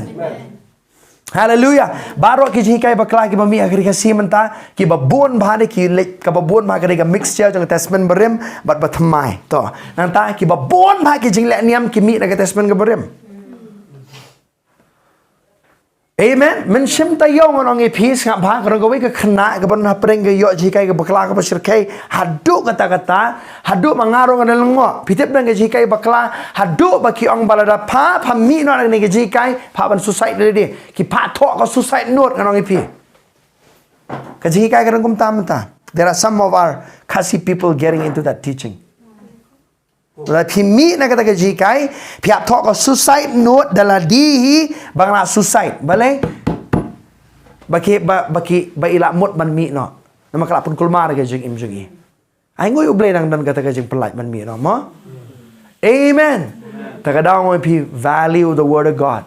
Hallelujah. Baroh ki jinghikai bakla kiba mih ha ka Ri Khasi mynta, kiba bun bha de ki leh, kaba bun bha ka dei ka mixture jong ka testament barim bad ba thymmai. To. Nangta kiba bun bha ki jingleh niam ki mih na ka testament kaba rim. Amen. Mynshem taïew ngan ong ïa phi, sngap bha, ka don kawei ka khynnah kaba don hapdeng ka ïoh jinghikai kaba bakla kaba shyrkhei haduh katta katta. Haduh ma nga ruh nga dang lyngngoh. Phi tip dang ka jinghikai bakla, haduh ba ki ong ba lada pha, pha mih noh na kane ka jinghikai, pha ban suicide lade. Ki phah thoh ka suicide note, ngan ong ïa phi. Ka jinghikai ka dang kumta mynta. There are some of our Khasi people getting into that teaching. Lada phi mih na kata ka jinghikai, phi hap thoh ka suicide note da lade hi ba nga la suicide. Balei? Ba ki, ba, ba ki, ba i la mut ban mih noh. Namar ka la pynkulmar ka jingim jong i. Ai nguh ïa U Blei nang don kata ka jingpyllait ban mih noh mo. Amen. Ta ka daw ngi phi value the word of God.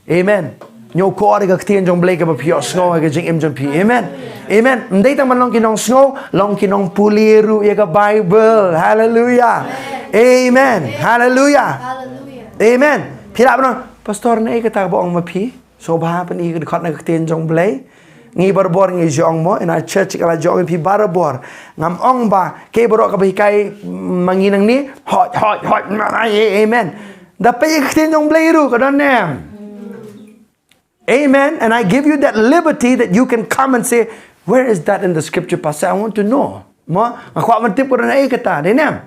Amen. Ñiew kor ïa ka ktien jong U Blei kaba phi ïohsngew ha ka jingim jong phi. Amen. Amen. Ym dei tang ban long ki nongsngew, long ki nongpule ruh ïa ka Bible. Hallelujah. Amen. Hallelujah. Amen. Phi lah ban ong, "Pastor, naei kata ba ong ma phi?" Sngewbha pyni ka dkhot na ka ktien jong U Blei. Ngi barabor ngi ju ong mo, in our church ka la ju ong ïa phi barabor. Ngam ong ba kaei baroh kaba hikai ma ngi nangne, hoi, hoi, hoi, amen. Da peit ïa ka ktien jong U Blei ruh ka don ne em. Amen. And I give you that liberty that you can come and say, "Where is that in the scripture, Pastor? I want to know." Mo, nga kwah ban tip ka don naei kata, dei ne em.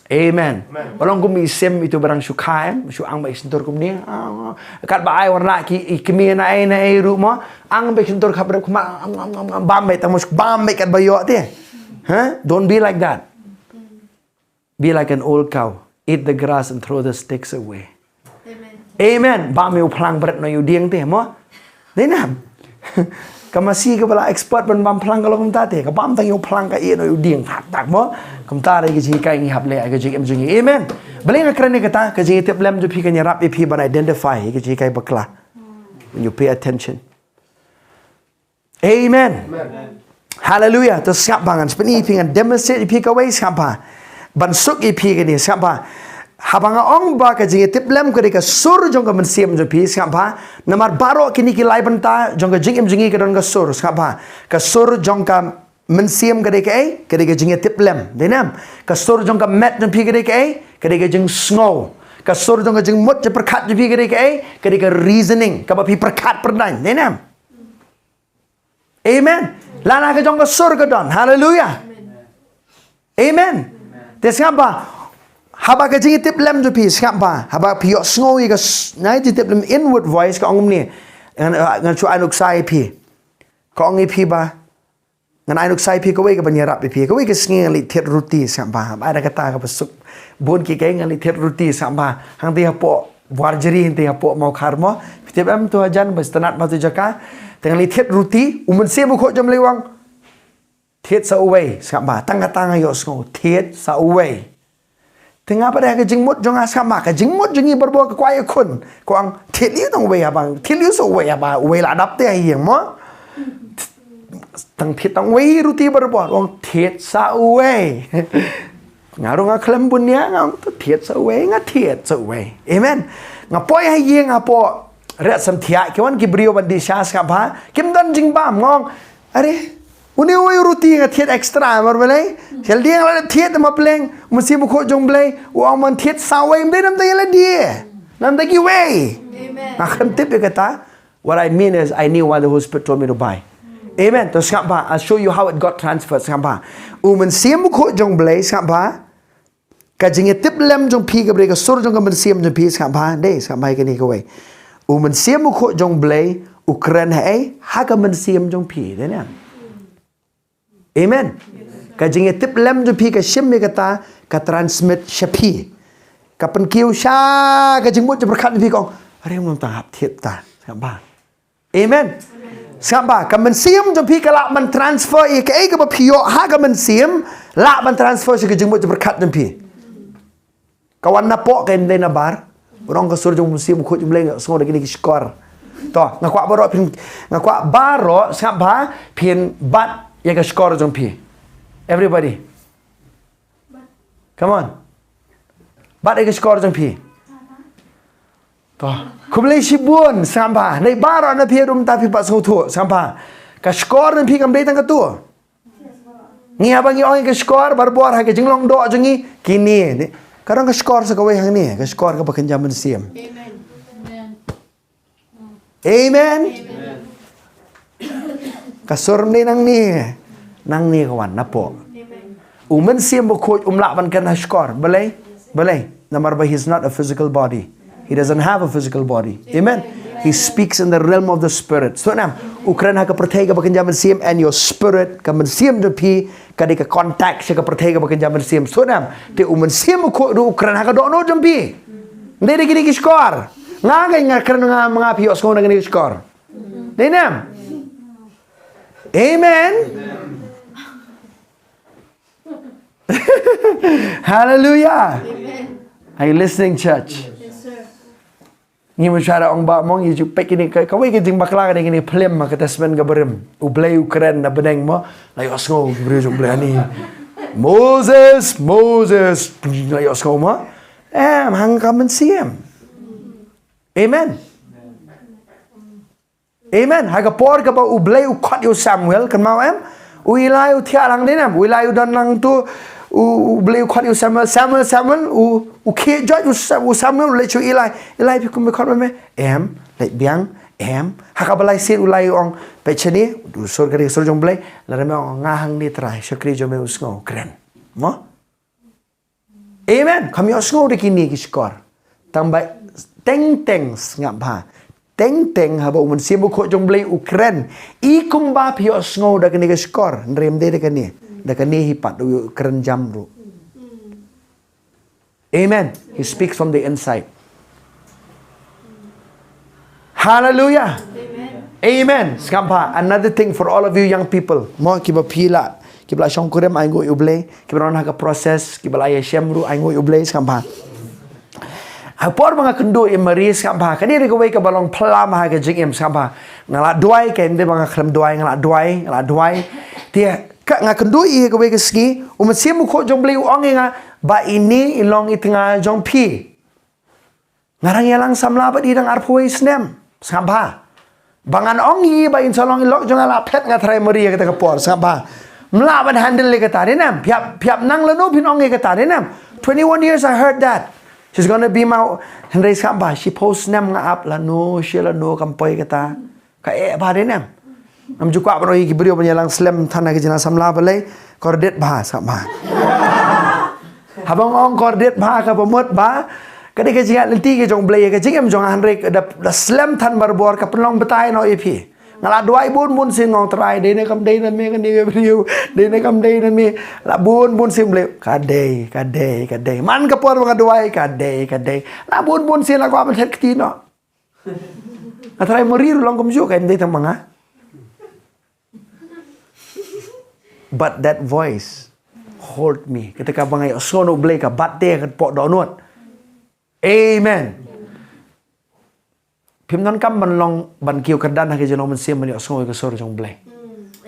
Amen. Amen. Ba long kum i Sim itu ba dang shu kha em, shu ang bad i shyntur kumne. Ah, katba ai wanrah ki i kmie naei naei ruh mo, ang bad i shyntur khap rep khmat, am, am, am, am, bam bad tang mo, bam bad katba ïoh te. Huh? Don't be like that. Be like an old cow. Eat the grass and throw the sticks away. Amen. Amen. Bam ïa u phlang bret noh ïa u dieng te mo. Dei ne em? Ka masi kaba la expert ban bam phlang ka long kumta te. Ka bam tang ïa u phlang ka ïeh noh ïa u dieng. Tak tak mo. Kumta ruh ka jinghikai ngi hap leh ha ka jingim jong ngi. Amen. Balei nga kren ïa kata, ka jingïatiplem jong phi kan ïarap ïa phi ban identify ïa ka jinghikai bakla. When you pay attention. Amen. Amen. Hallelujah. To sngap bha, ngan sa pyni ïa phi, ngan demonstrate ïa phi kawei, sngap bha. Ban suk ïa phi kane, sngap bha. Haba nga ong ba ka jingïatiplem ka dei ka sur jong ka mynsiem jong phi, sngap bha. Namar baroh kine ki lai bynta jong ka jingim jong ngi ka don ka sur, sngap bha. Ka sur jong ka mynsiem ka dei kaei? Ka dei ka jingïatiplem. Dei ne em? Ka sur jong ka met jong phi ka dei kaei? Ka dei ka jingsngew. Ka sur jong ka jingmut jingpyrkhat jong phi ka dei kaei? Ka dei ka reasoning. Kaba phi pyrkhat pyrdaiñ. Dei ne em? Amen. Lada ka jong ka sur ka don. Haleluya. Amen. Te sngap bha. Haba ka jingïatiplem jong phi, sngap bha. Haba phi ïohsngew ïa ka s-, na jingïatiplem inward voice ka ong kumne. Ngan, ngan shu ai nuksa ïa phi. Ka ong ïa phi ba ngan ai nuksa ïa phi kawei kaban ïarap ïa phi. Kawei ka sngi ngan leit thied ruti, sngap bha. Ba da kata kaba suk. Bun ki kaei ngan leit thied ruti, sngap bha. Hangtei hapoh Warjri, hangtei hapoh Mawkhar mo. Phi tip em tu hajan ba sngewtynnat bha tu jaka. Te ngan leit thied ruti, U Mynsiem Bakhuid jong U Blei u ong, thied sa uwei, sngap bha. Tang kata nga ïohsngew, thied sa uwei. Te nga pat ha ka jingmut jong nga, sngap bha, ka jingmut jong ngi barabor ka kwah ïakhun. Ka ong, thied lei tang uwei haba, thied lei sa uwei haba uwei la dap te ha ïing mo. Tang thied tang uwei ruti barabor, u ong thied sa uwei. Nga ruh nga khlem bun ïa, nga ong to thied sa uwei, nga thied sa uwei. Amen. Nga poi ha ïing, nga poi riat samthiah, ki wan ki briew ban dih sha, sngap bha. Kim don jingbam, nga ong, are, une uwei u ruti nga thied extra, mar balei? Sha lade nga la thied ma pleng, U Mynsiem Bakhuid jong U Blei u ong ban thied sa uwei, ym dei namar ïa lade, namar kiwei. Amen. Nga khlem tip ïa kata. What I mean is, I knew what the Holy Spirit told me to buy. Amen. To sngap bha, I'll show you how it got transferred, sngap bha. U Mynsiem Bakhuid jong U Blei, sngap bha. Ka jingïatiplem jong phi, ka briew ka sur jong ka mynsiem jong phi, sngap bha, dei, sngap bha ïa kane kawei. U Mynsiem Bakhuid jong U Blei u kren haei, ha ka mynsiem jong phi, dei ne? Amen. Ka jingïatiplem jong phi ka shim ïa kata, ka transmit sha phi. Ka pynkiew sha ka jingmut jingpyrkhat jong phi, ka ong, are, ngam tang hap thied ta. Sngap bha. Amen. Sngap bha, ka mynsiem jong phi ka lah ban transfer ïa kaei kaba phi ïoh ha ka mynsiem, lah ban transfer sha ka jingmut jingpyrkhat jong phi. Ka wan napoh, ka ym dei nabar. U ong ka sur jong U Mynsiem Bakhuid jong U Blei, ïohsngew da kine ki shkor. To, nga kwah baroh phin, nga kwah baroh, sngap bha, phin bat ïa ka shkor jong phi. Everybody. Come on. Bat ïa ka shkor jong phi. To. Khublei shibun, sngap bha. Nai baroh na phi ruh mynta phi pat sngewthuh, sngap bha. Ka shkor na phi kam dei tang katu. Ngi haba ngi ong ïa ka shkor, barabor ha ka jinglong doh jong ngi, kine. Ka dang ka shkor sa kawei hangne, ka shkor kaba kynja mynsiem. Amen. Amen. Amen. Ka sur ym dei nangne. Nangne ka wan napoh. Amen. U Mynsiem Bakhuid um lah ban kren ha shkor. Balei? Balei? Namar ba he's not a physical body. He doesn't have a physical body. Amen. He speaks in the realm of the spirit. Sngewthuh ne em? U kren ha ka pyrthei kaba kynja mynsiem, and your spirit, ka mynsiem jong phi, ka dei ka contact sha ka pyrthei kaba kynja mynsiem. Sngewthuh ne em? Te U Mynsiem Bakhuid ruh u kren ha ka dohnud jong phi. Ym dei da kine ki shkor. Nga, nga kren, nga, nga, phi ïohsngew na kine ki shkor. Dei ne em? Amen. Hallelujah. Amen. Are you listening, church? Yes, sir. Ngi mynshwa da ong ba mo ngi ju peit kine ka, kawei ka jingbakla ka dei kine film ha ka Testament kaba rim. U Blei u kren na bneng mo, la ïohsngew ki briew jong U Blei hangne. Moses, Moses, la ïohsngew mo. Em, hangta ka mynsiem. Amen. Amen. Ha ka por kaba U Blei u khot ïa u Samuel, kynmaw em? U Eli u thiah lang, dei ne em? U Eli u don lang tu, u, U Blei u khot ïa u Samuel, Samuel, Samuel, u, u khie jot u Sa-, u Samuel u leit sha u Eli, Eli, phi kum, phi khot ma me? Em, leit biang, em. Ha kaba lai sien u Eli u ong, peit shane, u sur ka dei ka sur jong U Blei, lada me ong nga hangne Trai, shakri jong me u sngew, kren. Mo? Amen. Kam ïohsngew da kine ki shkor. Tang ba teng teng, sngap bha. Teng teng haba U Mynsiem Bakhuid jong U Blei u kren. I kumba phi ïohsngew da kane ka shkor. Hynrei ym dei da kane. Da kane hi pat u kren jam ruh. Amen. He speaks from the inside. Hallelujah. Amen. Sngap bha. Another thing for all of you young people. Mo kiba phi la, kiba la shongkurim, ainguh ïa U Blei. Kiba don ha ka process, kiba la ïashem ruh, ainguh ïa U Blei, sngap bha. Ha por ba nga kynduh ïa Mary, sngap bha. Kane dei kawei kaba long phylla ha ka jingim, sngap bha. Nga la duwai, ka ym dei ba nga khlem duwai, nga la duwai, nga la duwai. Te ka, nga kynduh ïa kawei ka sngi, U Mynsiem Bakhuid jong U Blei u ong ïa nga, ba ine i long i tnga jong phi. Nga dang ïalang samla bad i dang arphew wei snem. Sngap bha. Ba ngan ong ïa i ba in sa long i lok jong nga, la phet nga trai Mary ha kata ka por, sngap bha. Ym lah ban handle ïa kata, dei ne em? Phi hap, phi hap nang lano phin ong ïa kata, dei ne em? Twenty-one years I heard that. She's gonna be my, hynrei sngap bha, shiphew snem nga ap lano, shi lano kam poi kata. Ka eh bha, dei ne em? Ngam ju kwah ban ong ïa ki briew ban ïalang slem than ha ki jingïalang samla balei. Kordit bha, sngap bha. Haba nga ong kordit bha kaba mut ba, ka dei ka jingïaid lynti ka jong U Blei, ka jingim jong nga hynrei da, da slem than barabor, ka pynlong batai noh ïa phi. Nga la duwai bun bun sien, nga ong Trai, dei ne kam dei na me kane ka briew, dei ne kam dei na me. La bun bun sien, U Blei, ka dei, ka dei, ka dei. Man ka por ba nga duwai, ka dei, ka dei. La bun bun sien, la kwah ban thet kti noh. Nga Trai, ma ri ruh long kumjuh, ka im dei tang ma nga. But that voice hold me. Kata kaba nga ïohsngew na U Blei ka bat te ka poh dohnud. Amen. Phim donkam ban long, ban kiew kyrdan ha ka jinglong mynsiem ban ïohsngew ïa ka sur jong U Blei.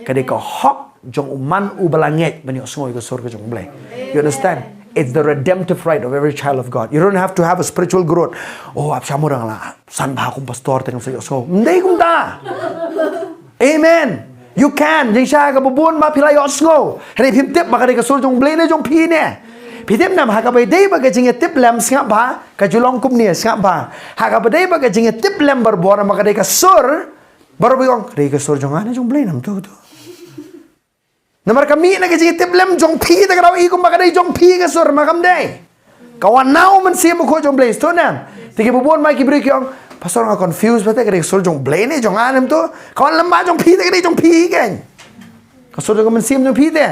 Ka dei ka hok jong u man uba la ngeit ban ïohsngew ïa ka sur ka jong U Blei. You understand? It's the redemptive right of every child of God. You don't have to have a spiritual growth. Oh, ap sha murang la san bha kum pastor te ngam sa ïohsngew. Ym dei kumta. Amen. You can. Jingshisha kaba bun ba phi la ïohsngew, hynrei phim tip ba ka dei ka sur jong U Blei ne jong phi ne. Phi tip ne em, ha kaba dei ba ka jingïatiplem, sngap bha, ka ju long kumne, sngap bha. Ha kaba dei ba ka jingïatiplem barabor, namar ka dei ka sur, baroh ba ong ka dei ka sur jong nga ne jong U Blei, nam tu tu. Namar ka mih na ka jingïatiplem jong phi, te ka dei i kumba ka dei jong phi ka sur, ma kam dei. Ka wan na U Mynsiem Bakhuid jong U Blei, sngewthuh ne em. Te kiba bun ma ki briew ki ong, Pastor, nga confuse ba, te ka dei ka sur jong U Blei ne jong nga ne em tu. Ka wan lyngba jong phi, te ka dei jong phi keiñ. Ka sur jong ka mynsiem jong phi te.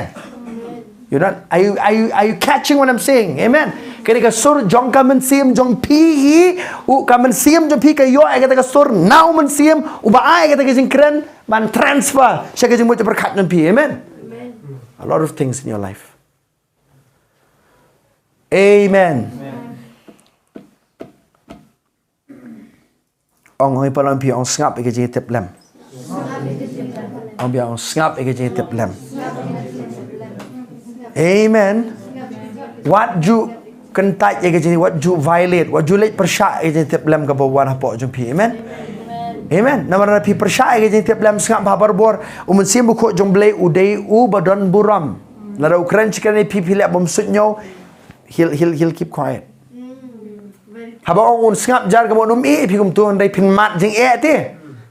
You know, are you, are you, are you catching what I'm saying? Amen. Ka dei ka sur jong ka mynsiem jong phi hi, u ka mynsiem jong phi ka ïoh ïa kata ka sur na U Mynsiem, uba ai ïa kata ka jingkren ban transfer sha ka jingmut jingpyrkhat jong phi. Amen. A lot of things in your life. Amen. Ong, ong ïa phi, ong sngap ïa ka jingïatiplem. Ong biang, ong sngap ïa ka jingïatiplem. Amen. Wat ju kyntait ïa ka jing, wat ju violate, wat ju leit pyrshah ïa ka jingïatiplem kaba wan hapoh jong phi. Amen. Amen. Namar lada phi pyrshah ïa ka jingïatiplem, sngap bha, barabor U Mynsiem Bakhuid jong U Blei u dei uba don burom. Lada u kren shi kren ïa phi, phi leh bym suidñiew, he'll, he'll, he'll keep quiet. Haba ong un sngap jar, ka mut um ïeh ïa phi kumto, hynrei phin mad jingeh te.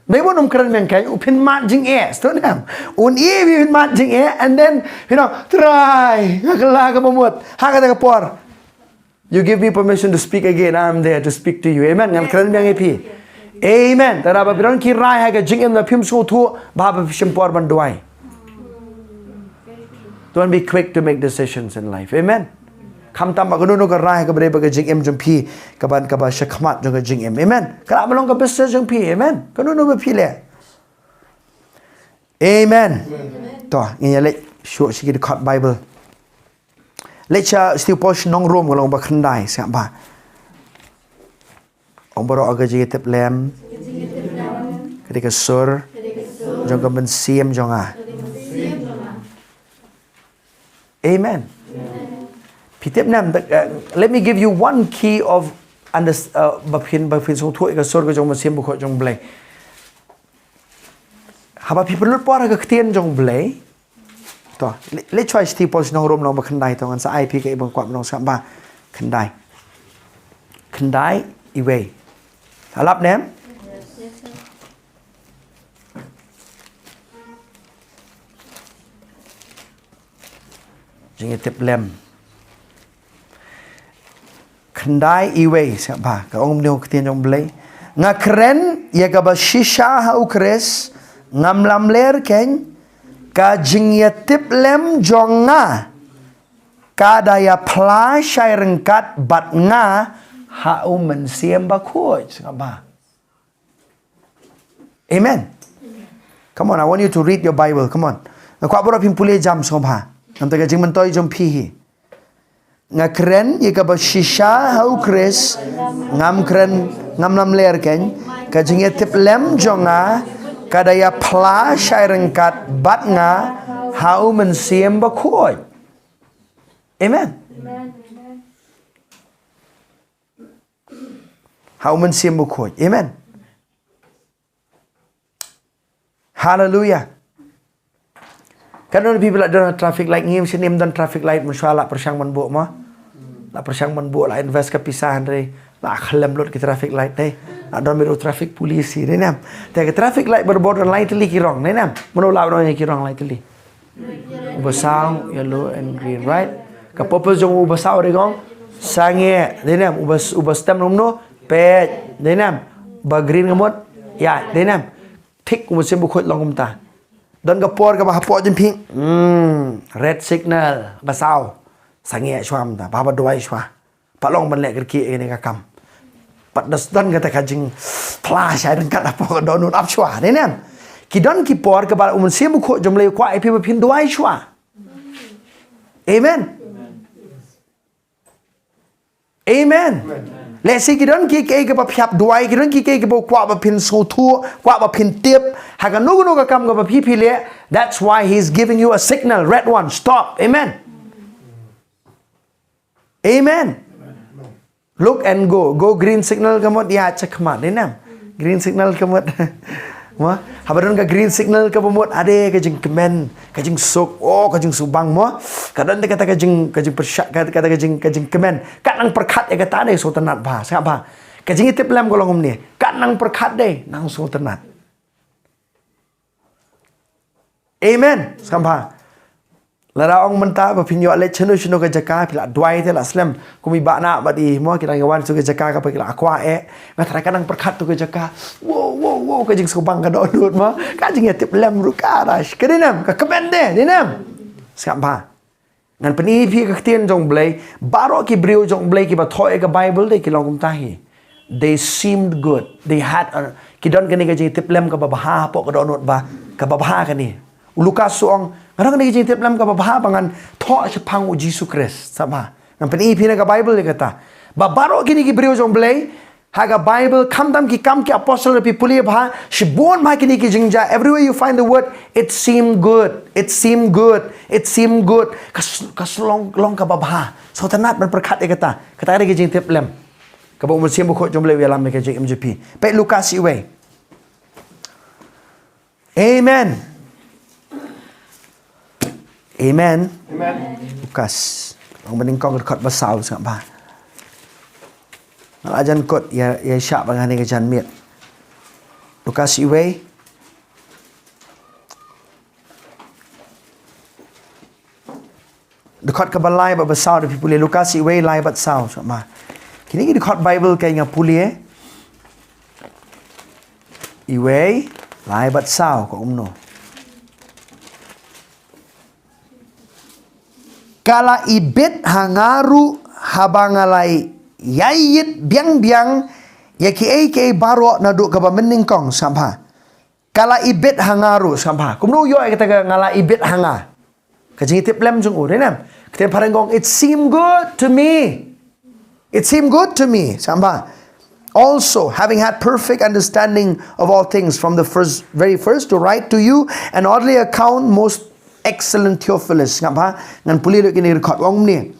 Dei bun um kren biang keiñ, u phin mad jingeh, sngewthuh ne em. Un ïeh ïa phi, phin mad jingeh, and then, you know, Trai, nga kylla kaba mut. Ha kata ka por, you give me permission to speak again, I'm there to speak to you. Amen. Ngan kren biang ïa phi. Amen. Te haba phi don ki rai ha ka jingim, lada phim sngewthuh, bha ba phi shim por ban duwai. Don't be quick to make decisions in life. Amen. Khamtam ba kano kano ka rai kaba dei bad ka jingim jong phi, kaba, kaba shakhmat jong ka jingim. Amen. Ka lah ban long ka business jong phi. Amen. Kano kano ba phi leh. Amen. To, ngin ïa leit shuh sha ki dkhot Bible. Leit sha Shithi u Paul sha ki nong Rom, ka lynnong ba khyndai, sngap bha. Ong baroh, ka jingïatiplem ka dei ka sur jong ka mynsiem jong nga. Amen. Phi tip ne em, the, uh, let me give you one key of unders-, uh, ba phin, ba phin sngewthuh ïa ka sur ka jong U Mynsiem Bakhuid jong U Blei. Haba phi pynlut por ha ka ktien jong U Blei, to, leit, leit shuwa Shithi u Paul sha ki nong Rom lynnong ba khyndai, to, ngan sa ai phi kaei ba nga kwah ban ong, sngap bha. Khyndai. Khyndai iwei. Lap ne em? Jingïatiplem. Khyndai iwei, sngap bha, ka ong kumne ka ktien jong U Blei. Nga kren ïa kaba shisha ha U Khrist, ngam lamler keiñ, ka jingïatiplem jong nga ka da ïaphla shai ryngkat bad nga ha U Mynsiem Bakhuid. Sngap bha. Amen. Come on, I want you to read your Bible. Come on. Nga kwah baroh phin pule jam sngewbha. Namar ka jingmyntoi jong phi hi. Nga kren ïa kaba shisha ha U Khrist, ngam kren, ngam lamler keiñ, ka jingïatiplem jong nga ka da ïaphla shai ryngkat bad nga ha U Mynsiem Bakhuid. Amen. Ha U Mynsiem Bakhuid. Amen. Hallelujah. Katno na phi ba la don ha traffic light, ngim shym don traffic light mynshuwa, la pyrshang ban buh mo. La pyrshang ban buh, la invest ka pisa hynrei la khlem lut ki traffic light te. Don bad u traffic police hi, dei ne em? Te ka traffic light bad border light, lai tylli ki rong, dei ne em? Mano la rong ki rong lai tylli? Uba saw, yellow and green, right? Ka purpose jong uba saw dei ka ong sangeh, dei ne em? Uba, uba stem ruh mano? Peit, dei ne em? Ba green ka mut ïaid, dei ne em? Thik, u Mynsiem Bakhuid long kumta. Don ka por kaba hapoh jong phi, hmm, red signal, ba saw, sangeh shuwa mynta, ba, ba duwai shuwa. Pat long ban leh kyrkieh ïa kane ka kam. Pat da sdang kata ka jingphla shai ryngkat hapoh ka dohnud, ap shuwa, dei ne em? Ki don ki por kaba u Mynsiem Bakhuid jong U Blei u kwah ïa phi ba phin duwai shuwa. Amen. Amen. Lehse ki don kiei kiei kaba phi hap duwai, ki don kiei kiei kaba u kwah ba phin sngewthuh, kwah ba phin tip. Ha kano kano ka kam kaba phi phi leh, that's why he's giving you a signal, red one, stop. Amen. Amen. Look and go. Go green signal ka mut ïaid shakhmat, dei ne em? Green signal ka mut. Mo, haba don ka green signal kaba mut, ade ka jingkmen, ka jingsuk, oh, ka jingsubang mo. Ka don kata ka jing, ka jingpyrshah, ka, kata ka jing, ka jingkmen. Kat nang pyrkhat ïa kata, dei sngewtynnat bha, sngap bha. Ka jingïatiplem ka long kumne. Kat nang pyrkhat, dei nang sngewtynnat. Amen. Sngap bha. Lada ong mynta ba phin ïoh leit shano shano ka jaka, phi la duwai te la slem. Kum i Bah Nah bad i, mo, ki dang ïa wan sha ka jaka kaba ki la kwah eh. Nga tharai ka nang pyrkhat to ka jaka. Wow, wow, wow, ka jingsngewbang ka dohnud mo. Ka jingïatiplem ruh ka rush. Ka dei ne em, ka kmen de, dei ne em? Sngap bha. Ngan pyni ïa phi ka ktien jong U Blei, baroh ki briew jong U Blei kiba thoh ïa ka Bible de ki long kumta hi. They seemed good. They had a, ki don kane ka jingïatiplem kaba bha hapoh ka dohnud ba, kaba bha kane. U Lukas u ong, nga don kane ka jingïatiplem kaba bha ba ngan thoh shaphang u Jisu Khrist. Sngap bha. Ngan pyni ïa phi na ka Bible ïa kata. Ba baroh kine ki briew jong U Blei, ha ka Bible, khamtam ki Kam ki Apostle, phi pule bha, shibun bha kine ki jingjia. Everywhere you find the word, it seemed good, it seemed good, it seemed good. Ka s-, ka long, long kaba bha. Sngewtynnat ban pyrkhat ïa kata. Kata ka dei ka jingïatiplem kaba u Mynsiem Bakhuid jong U Blei u ïalam ïa ka jingim jong phi. Peit Lukas iwei. Amen. Amen. Amen. Lukas. Long ba nyngkong ka dkhot ba saw, sngap bha. Nga la jan kut ïa, ïa shah ba nga ne ka janmiet. Lukas iwei. Dkhot kaba lai bad ba saw, da phi pule Lukas iwei lai bad saw, sngap bha. Kine ki dkhot Bible ka nga pule. Iwei lai bad saw, ka kumno. Ka la ibit ha nga ruh haba nga la ïaieit biang biang ïa kiei kiei baroh naduh kaba mynnyngkong, sngap bha. Ka la ibit ha nga ruh, sngap bha. Kumno u ïoh ïa kata ka nga la ibit ha nga? Ka jingïatiplem jong u, dei ne em? Ka ktien phareng ka ong, it seemed good to me. It seemed good to me, sngap bha. Also, having had perfect understanding of all things from the first, very first, to write to you an orderly account, most excellent Theophilus, sngap bha. Ngan pule lut kine ki dkhot, u ong kumne.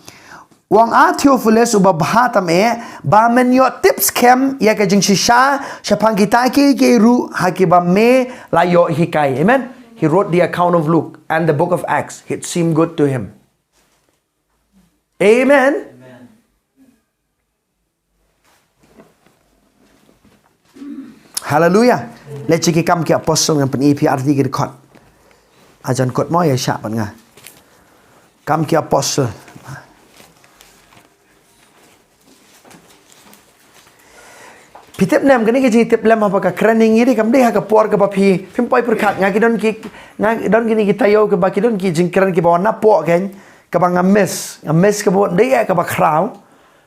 U ong, A Theophilus uba bha tam eh, ba men ïoh tip skhem ïa ka jingshisha shaphang kita kiei kiei ruh ha kiba me la ïoh hikai. Amen. He wrote the account of Luke and the book of Acts. It seemed good to him. Amen. Haleluia. Leit sha ki Kam ki Apostol, ngan pyni ïa phi artylli ki dkhot. Ajan kut mo, ïa shah bad nga. Kam ki Apostol. Phi tip ne em, kane ka jingïatiplem haba ka kren ïa ngi de, kam dei ha ka por kaba phi, phim poi pyrkhat, nga ki don ki, nga don kine ki taïew kiba ki don ki jingkren kiba wan napoh kein, kaba nga miss, nga miss kaba dei ïa kaba khraw.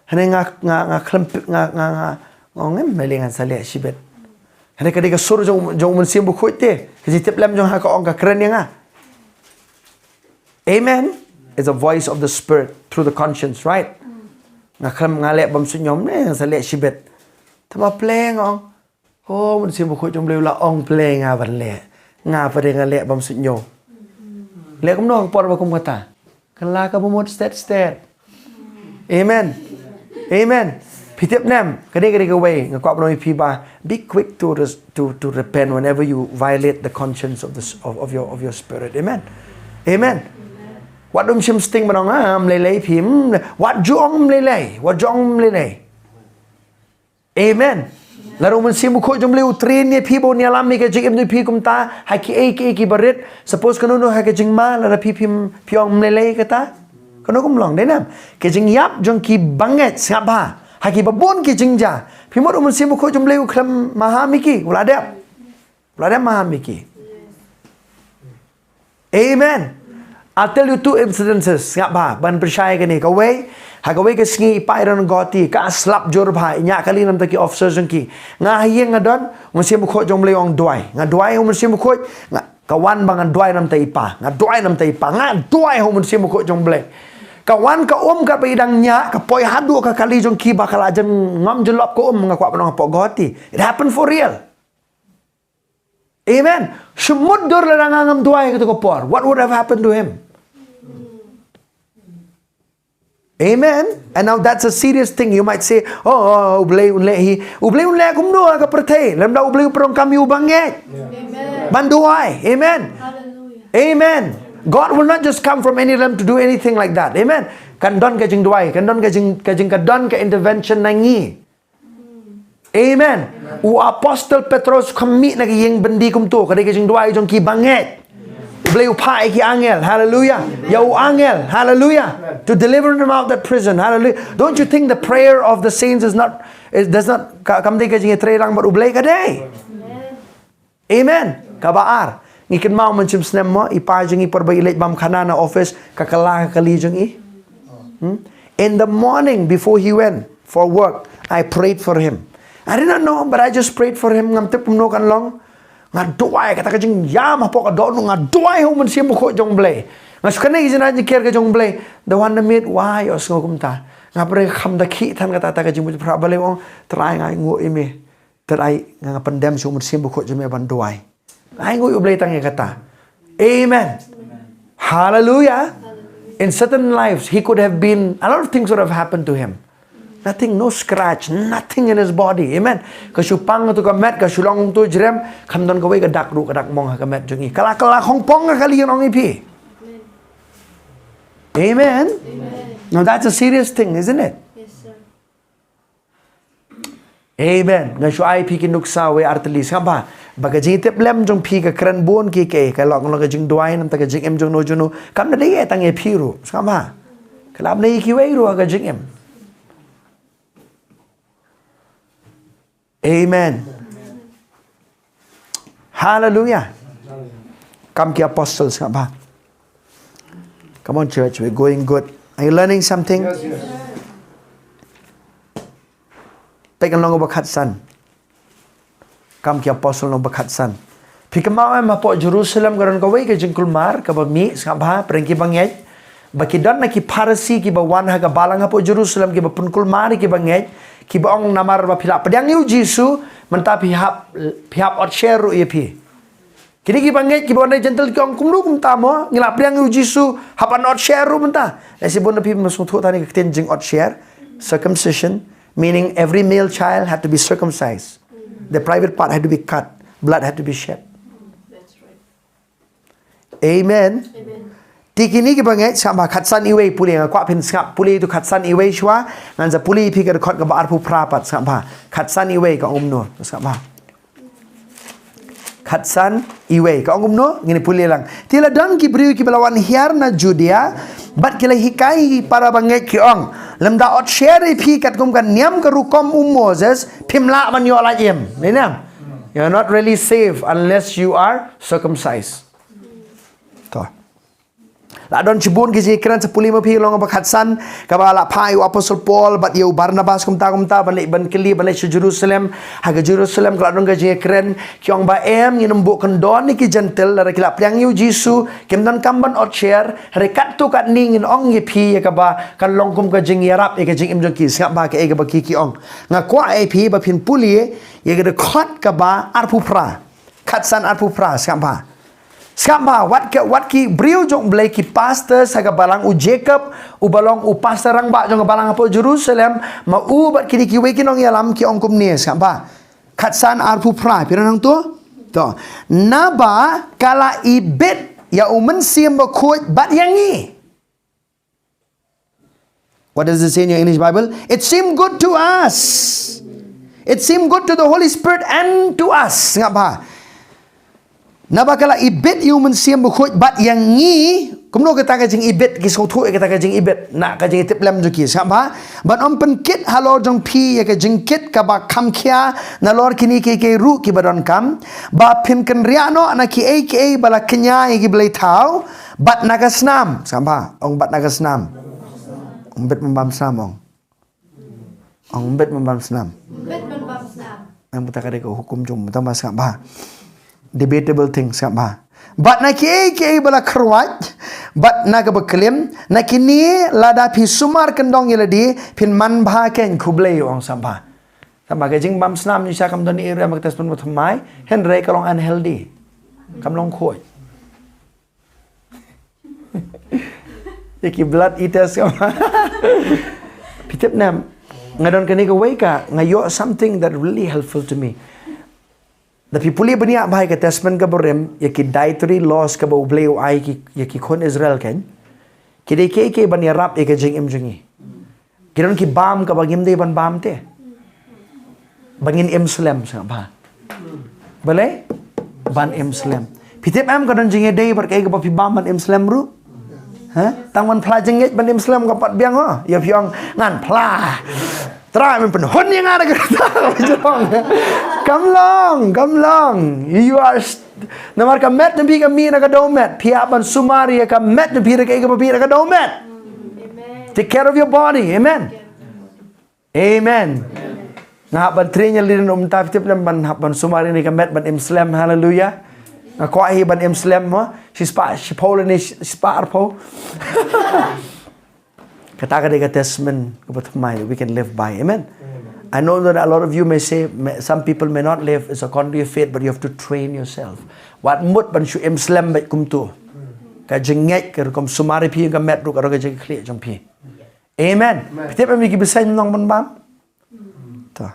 Hynrei nga, nga, nga khlem, nga, nga, nga, nga ong em, balei ngan sa leh shibit. Hynrei ka dei ka sur jong, jong u Mynsiem Bakhuid te, ka jingïatiplem jong nga ka ong, ka kren ïa nga. Amen. It's a voice of the Spirit through the conscience, right? Nga khlem, nga leh bym suidñiew, ne, ngan sa leh shibit. Tangba pleng nga ong, oh, u Mynsiem Bakhuid jong U Blei u la ong, pleng nga ban leh. Nga pat de nga leh bym suidñiew. Leh kumno ha ka por ba kum kata? Kylla kaba mut stet stet. Amen. Amen. Phi tip ne em, kane ka dei kawei nga kwah ban ong ïa phi ba, be quick to res-, to, to repent whenever you violate the conscience of the s-, of, of your, of your spirit. Amen. Amen. Wat ym shim sting ban ong, ah, ym lei lei phi, hmm, wat ju ong ym lei lei, wat ju ong ym lei lei. Amen. Lada u Mynsiem Bakhuid jong U Blei u train ïa phi ba un ïalam ïa ka jingim jong phi kumta ha kiei kiei kiba rit. Suppose kano kano ha ka jingma, lada phi phim, phi ong ym lei lei kata. Kano kam long, dei ne em? Ka jingïap jong ki bangeit, sngap bha. Ha kiba bun ki jingjia. Phi mut u Mynsiem Bakhuid jong U Blei u khlem maham ïa ki, u la dep. U la dep maham ïa ki. Amen. I'll tell you two incidences, sngap bha, ban pynshai kane. Kawei, ha kawei ka sngi i pa i don Guwahati, ka slap jur bha, i ñiah kali namar ki officers jong ki. Nga ha ïing nga don, u Mynsiem Bakhuid jong U Blei u ong duwai. Nga duwai ha u Mynsiem Bakhuid, nga, ka wan ba nga duwai namar i pa, nga duwai namar i pa, nga duwai ha u Mynsiem Bakhuid jong U Blei. Ka wan ka um katba i dang ñiah, ka poi haduh ka kali jong ki ba ka la jan ngam jyllop ka um, nga kwah ban ong hapoh Guwahati. It happened for real. Amen. Shu mut dur lada nga ngam duwai ha kato ka por, what would have happened to him? Amen. And now that's a serious thing. You might say, "Oh, oh, U Blei un leh hi." U Blei un leh kumno ha ka pyrthei? Lymda U Blei u pyndonkam ïa u bangeit. Amen. Ban duwai. Amen. Hallelujah. Amen. God will not just come from any realm to do anything like that. Amen. Kan don ka jingduwai, kan don ka jing, ka jing, ka don ka intervention na ngi. Amen. U Apostle Petros kham mih na ka ïing byndi kumto, ka dei ka jingduwai jong ki bangeit. U Blei u phah ïa ki angel, hallelujah. Ïa u angel, hallelujah. To deliver him out of that prison, hallelujah. Don't you think the prayer of the saints is not, is, does not, ka, kam dei ka jingïatreilang bad U Blei, ka dei? Amen. Kaba ar. Ngi kynmaw mynshem snem mo, i pa jong ngi por ba i leit bam khana na office, ka kylla ka kali jong i. Hmm? In the morning before he went for work, I prayed for him. I did not know, but I just prayed for him. Ngam tip kumno kan long. Nga duwai, kata ka jingïam hapoh ka dohnud, nga duwai ha u Mynsiem Bakhuid jong U Blei. Nga shu kane ka jingïaid jingker ka jong U Blei. Da wan na miet, wai, ïohsngew kumta. Nga pyrshang kham da khih than kata, kata ka jingmut phra, balei ong, Trai, nga ainguh ïa me. Trai, nga, nga pyndem sha u Mynsiem Bakhuid jong me ban duwai. Ai nguh ïa U Blei tang ïa kata. Amen. Hallelujah. In certain lives, he could have been, a lot of things would have happened to him. Nothing, no scratch, nothing in his body. Amen. Ka shu pang tu ka met, ka shu long tu jrem, kham don kawei ka dak ruh, ka dak mong ha ka met jong i. Ka la, ka la khongpong ka kali, ngan ong ïa phi. Amen. Now that's a serious thing, isn't it? Yes, sir. Amen. Nga shu ai phi ki nuksa wei ar tylli, sngap bha. Ba ka jingtip lem jong phi ka kren bun ki, ki, ka long, long ka jingduwai namar ka jingim jong no jong no. Kam da dei tang ïa phi ruh, sngap bha. Ka lah ban ïa kiwei ruh ka jingim. Amen. Hallelujah. Kam ki apostles, sngap bha. Come on, church, we're going good. Are you learning something? Yes, yes. Peit ka lynnong ba khatsan. Kam ki apostol lynnong ba khatsan. Phi kynmaw em, hapoh Jerusalem ka don kawei ka jingkulmar kaba mih, sngap bha, pyrshang ki bangeit. Ba ki don na ki Pharisi kiba wan ha ka balang hapoh Jerusalem kiba pynkulmar ïa ki bangeit, kiba ong, namar ba phi la pdiang ïa u Jisu, mynta phi hap, phi hap ot sher ruh ïa phi. Kine ki bangeit kiba wan na Gentile ki ong, kumno kumta mo, ngi la pdiang ïa u Jisu, hap ban ot sher ruh mynta. Lehse bun na phi ym sngewthuh tang ïa ka ktien jing ot sher, circumcision, meaning every male child had to be circumcised. The private part had to be cut. Blood had to be shed. Amen. Te kine ki bangeit, sngap bha, khatsan iwei, pule, nga kwah phin sngap, pule tu khatsan iwei shuwa, ngan sa pule phi ka dkhot kaba arphew phra pat, sngap bha. Khatsan iwei ka ong kumno, sngap bha. Khatsan iwei ka ong kumno, ngin pule lang. Te la don ki briew kiba la wan hiar na Judea, bad ki la hikai para bangeit, ki ong, lymda ot sher ïa phi katkum ka niam ka rukom u Moses, phim lah ban ïoh lait im. Dei ne em? You're not really saved unless you are circumcised. To. La don shibun ki jingkren, sa pule ma phi lynnong ba khatsan, kaba la phah ïa u Apostol Paul bad ïa u Barnabas kumta kumta ban leit ban kylli, ban leit sha Jerusalem. Ha ka Jerusalem ka la don ka jingkren, ki ong ba em, ngin ym buh kyndon ïa ki Gentile lada ki la pdiang ïa u Jisu, kim donkam ban ot sher. Hynrei katto katne ngin ong ïa phi ïa kaba kan long kum ka jingïarap ïa ka jingim jong ki, sngap bha kaei kaba ki, ki ong. Nga kwah ïa phi ba phin pule ïa ka dkhot kaba arphew phra. Khatsan arphew phra, sngap bha. Sngap bha, wat ki, wat ki briew jong U Blei, ki pastors ha ka balang, u Jacob, uba long u pastor rangbah jong ka balang hapoh Jerusalem, ma u bad kine kiwei ki nongïalam ki ong kumne, sngap bha. Khatsan arphew phra, phi ïohi nangto? To. Naba ka la ibit ïa u Mynsiem Bakhuid bad ïa ngi. What does it say in your English Bible? It seemed good to us. It seemed good to the Holy Spirit and to us. Sngap bha. Naba ka la ibit ïa u Mynsiem Bakhuid bad ïa ngi. Kumno kata ka jingibit, ki sngewthuh ïa kata ka jingibit na ka jingtiplem jong ki, sngap bha. Bad ym pynkit halor jong phi ïa ka jingkit kaba kham khia nalor kine kiei kiei ruh kiba donkam, ba phin kynriah noh na kiei kiei ba la kñia ïa ki blei thaw, bad na ka snam, sngap bha, ong bad na ka snam. Ym bit ban bam snam, ong. Ong ym bit ban bam snam. Ym bit ban bam snam. Ong bad kata ka dei ka hukum jong u, tang ba sngap bha. Debatable thing, sngap bha. Bad na kiei kiei ba la kyrwat, bad na kaba klim, na kine lada phi sumar kyndong ïa lade, phin manbha keiñ, khublei, ong, sngap bha. Sngap bha, ka jingbam snam ngi sha kam don area ma ka Testament Bathymmai, hynrei ka long unhealthy. Kam long khuid. Ïa ki blood eaters ka ma. Phi tip ne em, nga don kane kawei ka, nga ïoh something that really helpful to me. Da phi pule bniah bha ïa ka Testament kaba rim, ïa ki dietary laws kaba U Blei u ai ki, ïa ki khun Israel keiñ. Ki dei kiei kiei ban ïarap ïa ka jingim jong ngi. Ki don ki bam kaba ngim dei ban bam te. Ba ngin im slem, sngap bha. Balei? Ban im slem. Phi tip em, ka don jingïadei bad kaei kaba phi bam ban im slem ruh? Ha? Tang ban phla jingngeit ban im slem ka pat biang, ho. Ïa phi ong ngan phla. Trai, men pynhun ïa nga da ka rta. Kam long, kam long. You are st-, namar ka met jong phi ka mih na ka dohmet. Phi hap ban sumar ïa ka met jong phi da kaei kaba mih na ka dohmet. Take care of your body. Amen. Amen. Nga hap ban train ïa lade na mynta, phi tip ne em, ban hap ban sumar ïa ka met ban im slem. Hallelujah. Nga kwah hi ban im slem, mo. Shispah shiphew lane shi-, shispah arphew. Kata ka dei ka testament kaba thymmai that we can live by. Amen. I know that a lot of you may say, may, some people may not live, it's according to your faith, but you have to train yourself. Wat mut ban shu im slem beit kumto. Ka jingngeit, ka rukom sumar ïa phi ïa ka met ruh ka don ka jingkhlieh jong phi. Amen. Amen. Phi tip em ïa ki bseiñ nong ban bam? To.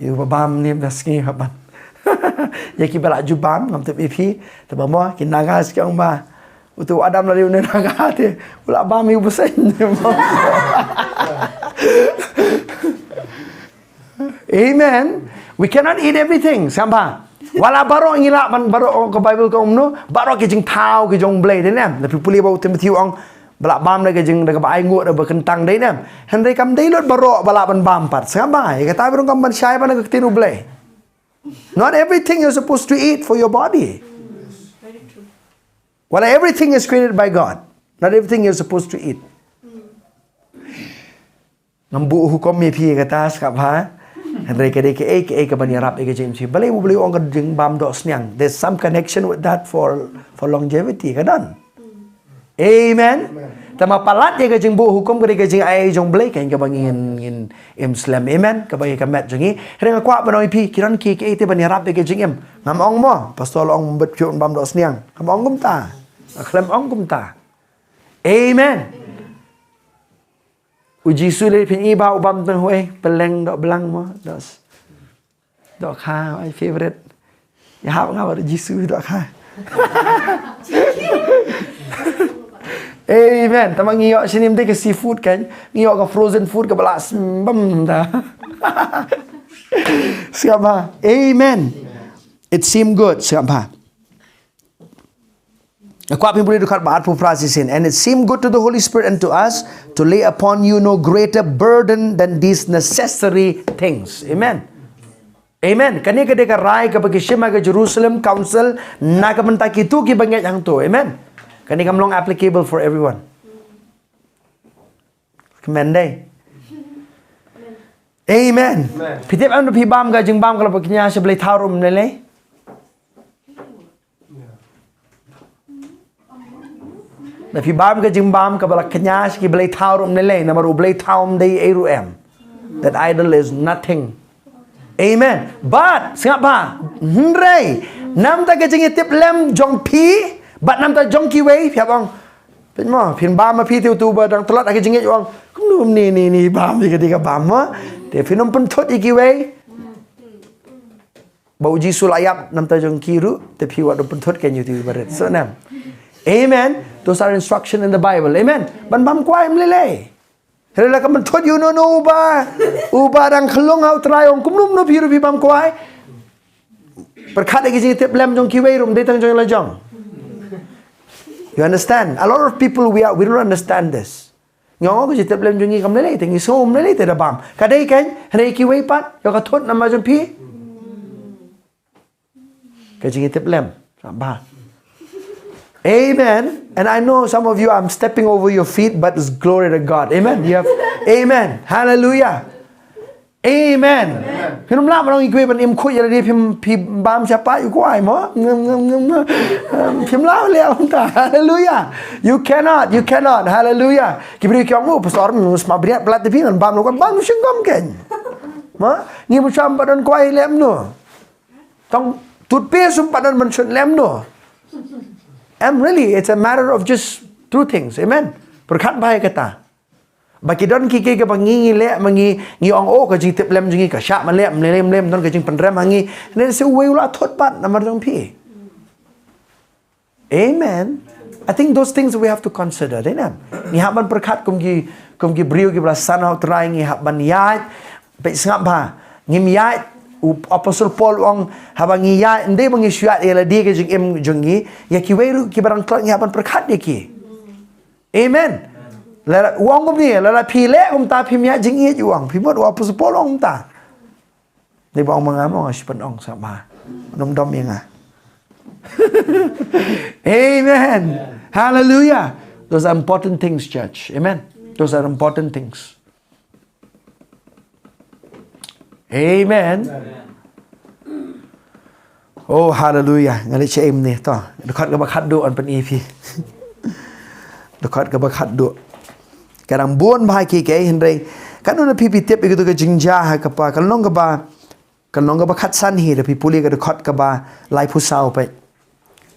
Ïa u ba bam ne bas ngi ha ban. Ïa ki ba la ju bam, ngam tip ïa phi. Te ba mo, ki Naga ki ong ba, utu u Adam la dei une Naga te u la bam ïa u bseiñ ne mo. Amen. We cannot eat everything, sngap bha. Wat la baroh ngi lah ban, baroh ka Bible ka ong kumno, baroh ki jingthaw ki jong U Blei, dei ne em? Da phi pule ba u Timothy u ong, ba lah bam da ka jing, da kaba ainguh, da kaba kyntang, dei ne em? Hynrei kam dei lut baroh ba lah ban bam pat. Sngap bha, ïa kata ba ruh kam ban shai ban da ka ktien U Blei. Not everything you're supposed to eat for your body. Well, everything is created by God. Not everything you're supposed to eat. Ngam buh hukum ïa phi ïa kata, sngap bha. Hynrei ka dei kaei kaei ka ban ïarap ïa ka jingim. Balei, balei u ong ka jingbam dohsniang? There's some connection with that for, for longevity, ka don. Amen. Tangba palat ïa ka jingbuh hukum ka dei ka jingai jong U Blei, ka dei kaba ngin, ngin im slem. Amen. Kaba ïa ka met jong ngi. Hynrei nga kwah ban ong ïa phi, ki don kiei kiei te ban ïarap ïa ka jingim. Ngam ong mo, pastor la ong bad phi un bam dohsniang. Ngam ong kumta. Nga khlem ong kumta. Amen. U Jisu lei phin i ba u bam tang hoi, peleng doh blang mo, doh s-, doh kha, my favorite. Ïa hap nga ba u Jisu doh kha. Amen. Tangba ngi ïoh shane mynta ka seafood kan, ngi ïoh ka frozen food kaba la smbam ta. Sngap bha. Amen. It seemed good, sngap bha. Kwah phin pule dkhot ba arphew phra shisien. And it seemed good to the Holy Spirit and to us to lay upon you no greater burden than these necessary things. Amen. Amen. Kane ka dei ka rai kaba ki shim ha ka Jerusalem Council na ka bynta kito kiba ngeit hangto. Amen. Kane kam long applicable for everyone. Kmen dei. Amen. Amen. Phi tip em da phi bam ka jingbam kaba la kñia sha blei thaw ruh ym lei lei. Da phi bam ka jingbam kaba la kñia sha ki blei thaw ruh ym lei lei, namar u blei thaw ym dei ei ruh em. That idol is nothing. Amen. But sngap bha, hynrei namta ka jingïatiplem jong phi bad namta jong kiwei, phi hap ong, peit mo, phin bam ma phi te utu ba dang tlot ha ka jingngeit u ong, kumno ni ni ni bam ïa ka dei ka bam mo. Te phin ym pynthut ïa kiwei. Ba u Jisu la ïap namta jong ki ruh, te phi wat ym pynthut kein ïa utu ba rit. So nam. Amen. Those are instruction in the Bible. Amen. Ban bam kwai ym lei lei. Hynrei la ka mynthut ïa uno uno uba, uba dang khyllung ha U Trai, ong kumno kumno phi ruh phi bam kwai. Pyrkhat ïa ki jingtip lem jong kiwei ruh, ym dei tang jong la jong. You understand? A lot of people, we are, we don't understand this. Ngi ong ka jingtip lem jong ngi kam lei lei te, ngi sngew ym lei lei te da bam. Ka dei kein, hynrei kiwei pat, ïa ka thut namar jong phi. Ka jingtip lem. Ba. Amen. And I know some of you, I'm stepping over your feet, but it's glory to God. Amen. You have, amen. Hallelujah. Amen. Phim lah ban ong ïa kiwei ban im khuid ïa lade, phim, phim bam shapoh ïa kwai mo. Ngam, ngam, ngam, ngam. Phim lah leh ong ta. Hallelujah. You cannot, you cannot. Hallelujah. Ki briew ki ong, "Oh, pastor, ngan sma briat palat te phi ngan bam lo kan bam shinggom kein." Mo? Ngi mu sham ba don kwai lem no. Tang toothpaste um pat don ban shun lem no. And really, it's a matter of just two things. Amen. Pyrkhat bha ïa kata. Ba ki don ki, ki, kiba ngi, ngi leh ma ngi, ngi ong, "Oh, ka jingtip lem jong ngi ka shah ban leh, ym leh, ym leh, ym don ka jingpynrem ha ngi." Hynrei sa uwei u la thut pat namar jong phi. Amen. I think those things we have to consider, dei ne? Ngi hap ban pyrkhat kum ki, kum ki briew kiba la san ha U Trai, ngi hap ban ïaid. Peit, sngap bha. Ngim ïaid, u Apostle Paul u ong, haba ngi ïaid, ym dei ba ngi shu ïaid ïa lade ka jingim jong ngi, ïa kiwei ruh kiba dang tlot ngi hap ban pyrkhat ïa ki. Amen. Lada u ong kumne, lada phi leh kumta phim ïaid jingïeit, u ong. Phi mut u Apostle Paul u ong kumta. Dei ba ong ma nga mo, nga shu pynong, sngap bha. Ym dom ïa nga. Amen. Hallelujah. Those are important things, church. Amen. Those are important things. Amen. Oh, hallelujah. Nga leit sha ei mynne to. Dkhot kaba khatduh yn pyni ïa phi. Dkhot kaba khatduh. Ka dang bun bha kiei kiei, hynrei katno na phi phi tip ïa kito ka jingjia ha kaba, ka lynnong kaba, ka lynnong kaba khatsan hi, da phi pule ka dkhot kaba laiphew saw, peit.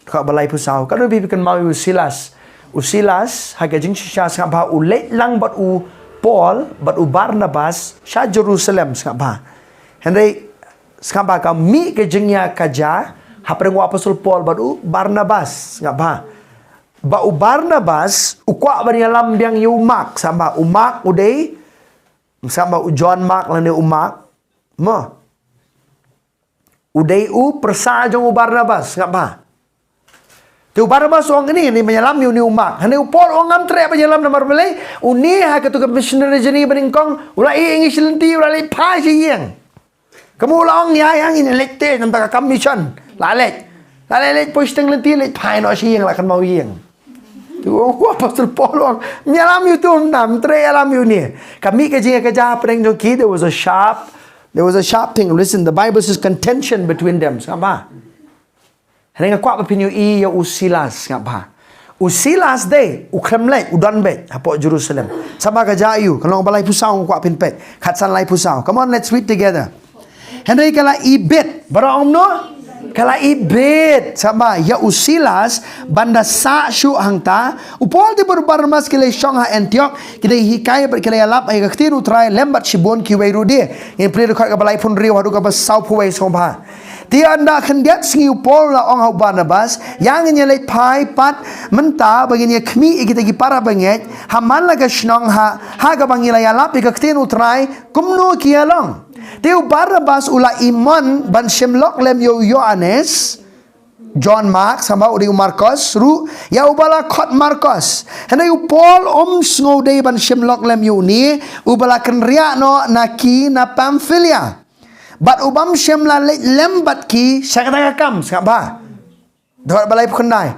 Dkhot ba laiphew saw. Katno phi phi kynmaw ïa u Silas. U Silas, ha ka jingshisha, sngap bha, u leit lang bad u Paul bad u Barnabas sha Jerusalem, sngap bha. Hynrei sngap bha, ka mih ka jingïakajia hapdeng u Apostle Paul bad u Barnabas, sngap bha. Ba u Barnabas u kwah ban ïalam biang ïa u Mark, sngap bha, u Mark u dei, sngap bha, u John Mark lane u Mark. Mo. U dei u pyrsa jong u Barnabas, sngap bha. Te u Barnabas u ong, "Kane, kane ban ïalam ïa une u Mark." Hynrei u Paul u ong, "Ngam treh ban ïalam namar balei? Une ha kato ka missionary journey ba nyngkong, u la ïeh ïa ngi shi lynti, u la leit phai sha ïing." Kumno u la ong, "Ïa, ïa, ngin leit te, namar ka kam mission." La leit. La leit, leit poi shiteng lynti, leit phai noh sha ïing, la kynmaw ïing. Te u ong, u Apostle Paul u ong, "Ym ïalam ïa uto, ym treh ïalam ïa une." Ka mih ka jingïakajia hapdeng jong ki, there was a sharp, there was a sharp thing. Listen, the Bible says contention between them. Sngap bha. Hynrei nga kwah ba phin ïohi ïa u Silas, sngap bha. U Silas dei u khlem leit, u don beit hapoh Jerusalem. Sngap bha, ka jia aiu, ka lynnong ba laiphew saw nga kwah phin peit. Khatsan, laiphew saw. Come on, let's read together. Hynrei ka la ibit, baroh ong kumno? Ka la ibit, sngap bha, ïa u Silas ban da sah shuh hangta. U Paul te bad u Barnabas ki la shong ha Antiok, ki da hikai bad ki la ïalap ïa ka ktien U Trai lem bad shibun kiwei ruh de. Ngin pule dkhot kaba laiphew hynriew haduh kaba sawphew wei, sngap bha. Te ynda khyndiat sngi u Paul u la ong ha u Barnabas, "Ïa, ngin ïaleit phai pat mynta ba ngin ïakhmih ïa kita ki para bangeit ha man la ka shnong ha, ha kaba ngi la ïalap ïa ka ktien U Trai, kumno ki ïa long." Te u Barnabas u la imon ban shim lok lem ïa u Ïoannis, John Mark, sngap bha, u dei u Markos ruh, ïa uba la khot Markos. Hynrei u Paul um sngew dei ban shim lok lem ïa une uba la kynriah noh na ki na Pamphylia. Bad u bym shym la leit lem bad ki sha kata ka kam, sngap bha. Dkhot ba laiphew khyndai.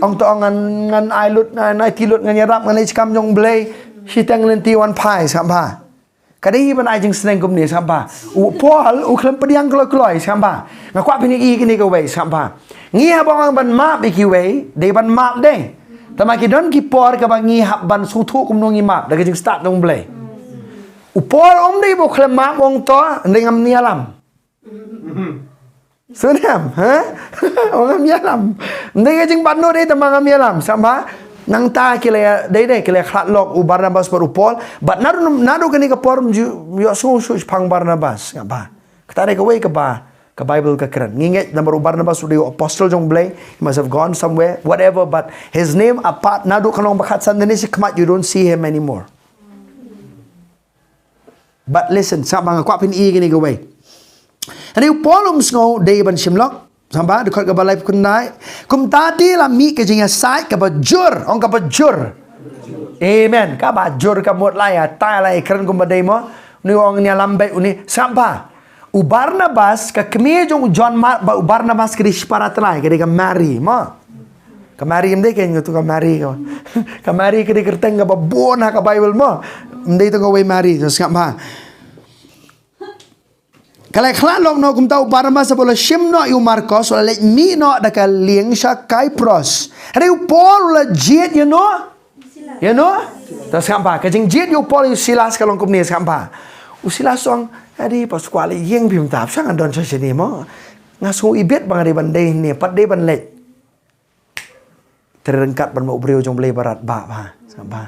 Ong to, ong, "Ngan, ngan ai lut, ngan aiti lut, ngan ïarap, ngan leit sha kam jong U Blei shiteng lynti, wan phai," sngap bha. Ka dei hi ban ai jingsneng kumne, sngap bha. U Paul u khlem pdiang kloi kloi, sngap bha. Nga kwah phin ïohi kine kawei, sngap bha. Ngi hap ban, ban map ïa kiwei, dei ban map dei. Tangba ki don ki por kaba ngi hap ban sngewthuh kumno ngi map da ka jingstad jong U Blei. U Paul um dei ba u khlem map, ong to, "Ym dei, ngam ïalam." Sngewthuh, ha? Ong, "Ngam ïalam." Ym dei ka jingbat noh, dei tangba ngam ïalam. Sngap bha, nangta ki la ïa, dei dei, ki la ïa khlad lok u Barnabas bad u Paul. Bad naduh, naduh kane ka por ym ju ïohsngew shuh shaphang Barnabas, sngap bha. Kata dei kawei kaba ka Bible ka kren. Ngi ngeit namar u Barnabas u dei u apostle jong U Blei, he must have gone somewhere, whatever, but his name apart, naduh ka lynnong ba khatsan ne shi khmat, you don't see him anymore. But listen, sngap bha, nga kwah phin i kane kawei. Hynrei u Paul um sngew dei ban shim lok. Sngap bha, dkhot kaba laiphew khyndai. Kumta te la mih ka jingïasaid kaba jur, ong kaba jur. Amen. Kaba jur ka mut la ïatai la ïakren kumba dei mo. Une u ong ïalam beit une, sngap bha. U Barnabas, ka kmie jong u John Mark, bad u Barnabas ka dei shipara trai, ka dei ka Mary mo. Ka Mary ym dei, ka ngi tu ka Mary ka. Ka Mary ka dei kyrteng kaba bun ha ka Bible mo. Ym dei tu kawei Mary, to sngap bha. Ka la khlad lok noh, kumta u Barnabas haba u la shim noh ïa u Markos, u la leit mih noh da ka lieng sha Cyprus. Hynrei u Paul u la jied ïano? Ïano? To sngap bha, ka jingjied ïa u Paul ïa u Silas ka long kumne, sngap bha. U Silas u ong, "Adi, pat shu kwah leit ïing phi mynta, sha ngan don sha shane mo. Nga sngew ibit ba nga dei ban dei hangne, pat dei ban leit." Te ryngkat bad ma u briew jong U Blei ba radbah bha, sngap bha.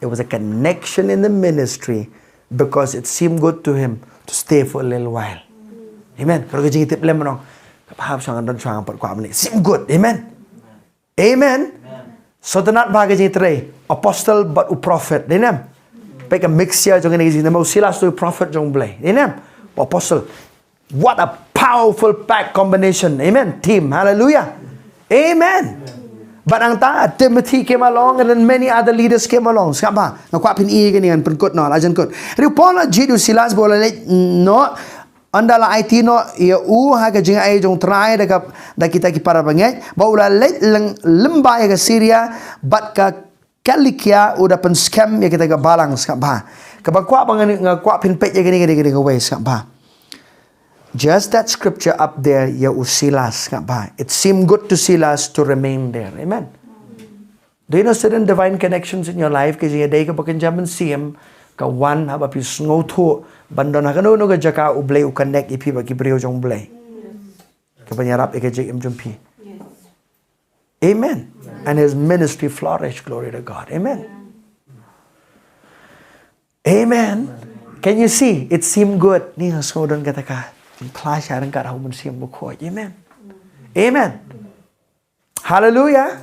It was a connection in the ministry because it seemed good to him to stay for a little while. Amen. Ka long ka jingtip lem, nong. Ka bha sha ngan don, sha ngan pat kwah mynne. Seemed good. Amen. Amen. Sngewtynnat bha ka jingtrei apostle bad u prophet. Dei ne em? Peit ka mixture jong kine ki jingtrei, u Silas u prophet jong U Blei. Dei ne em? U apostle. What a powerful pack combination. Amen. Team. Hallelujah. Amen. Bad nangta Timothy came along and then many other leaders came along. Sngap bha. Nga kwah phin i kane, ngan pynkut noh, la jan kut. Hynrei u Paul u la jied ïa u Silas bad u la leit noh, ynda la aiti noh ïa u ha ka jingai jong U Trai da ka, da kita ki para bangeit, bad u la leit lem, lem bha ïa ka Syria bad ka Kilikia, u da pynskhem ïa kita ki balang, sngap bha. Kaba kwah ba nga, nga kwah phin peit ïa kane, kane, kane kawei, sngap bha. Just that scripture up there, ïa u Silas, sngap bha. It seemed good to Silas to remain there. Amen. Do you know certain divine connections in your life? Ka jingïadei kaba kynja mynsiem ka wan haba phi sngewthuh ban don ha kano kano ka jaka U Blei u connect ïa phi bad ki briew jong U Blei. Kaban ïarap ïa ka jingim jong phi. Amen. And his ministry flourished. Glory to God. Amen. Amen. Can you see? It seemed good. Ni nga sngew don kata ka jingphla sha ryngkat ha U Mynsiem Bakhuid. Amen. Amen. Hallelujah.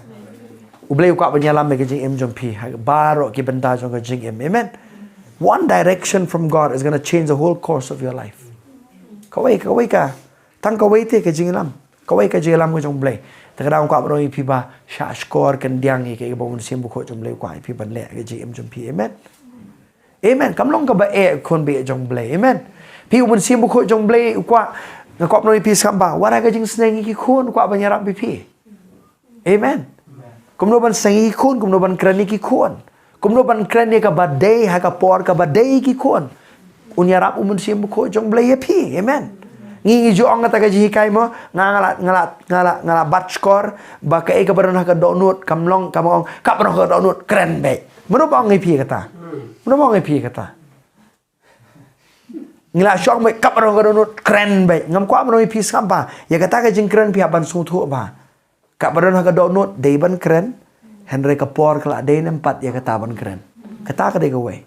U Blei u kwah ban ïalam ïa ka jingim jong phi ha baroh ki bynta jong ka jingim. Amen. One direction from God is going to change the whole course of your life. Kawei, kawei ka, tang kawei te ka jingïalam. Kawei ka jingïalam ka jong U Blei. Te ka dang kwah ban ong ïa phi ba shah shkor, kyndiang ïa kaei kaba U Mynsiem Bakhuid jong U Blei u kwah ïa phi ban leh ha ka jingim jong phi. Amen. Amen. Kam long kaba eh khun baieit jong U Blei. Amen. Phi, U Mynsiem Bakhuid jong U Blei u kwah, nga kwah ban ong ïa phi, sngap bha, wat ha ka jingsneng ïa ki khun u kwah ban ïarap ïa phi. Amen. Kumno ban sneng ïa ki khun, kumno ban kren ïa ki khun, kumno ban kren ïa kaba dei ha ka por kaba dei ïa ki khun. Un ïarap U Mynsiem Bakhuid jong U Blei ïa phi. Amen. Ngi, ngi ju ong kata ka jinghikai mo, nga, nga la, nga la, nga la, nga la bat shkor ba kaei kaba don ha ka dohnud kam long, kam ong kaba don ha ka dohnud kren beit. Mano ba ong ïa phi kata? Mano ba ong ïa phi kata? Ngi la shong beit, kaba don ha ka dohnud kren beit. Ngam kwah ban ong ïa phi, sngap bha. Ïa kata ka jingkren phi hap ban sngewthuh bha. Kaba don ha ka dohnud dei ban kren, hynrei ka por ka la dei ne em pat ïa kata ban kren. Kata ka dei kawei.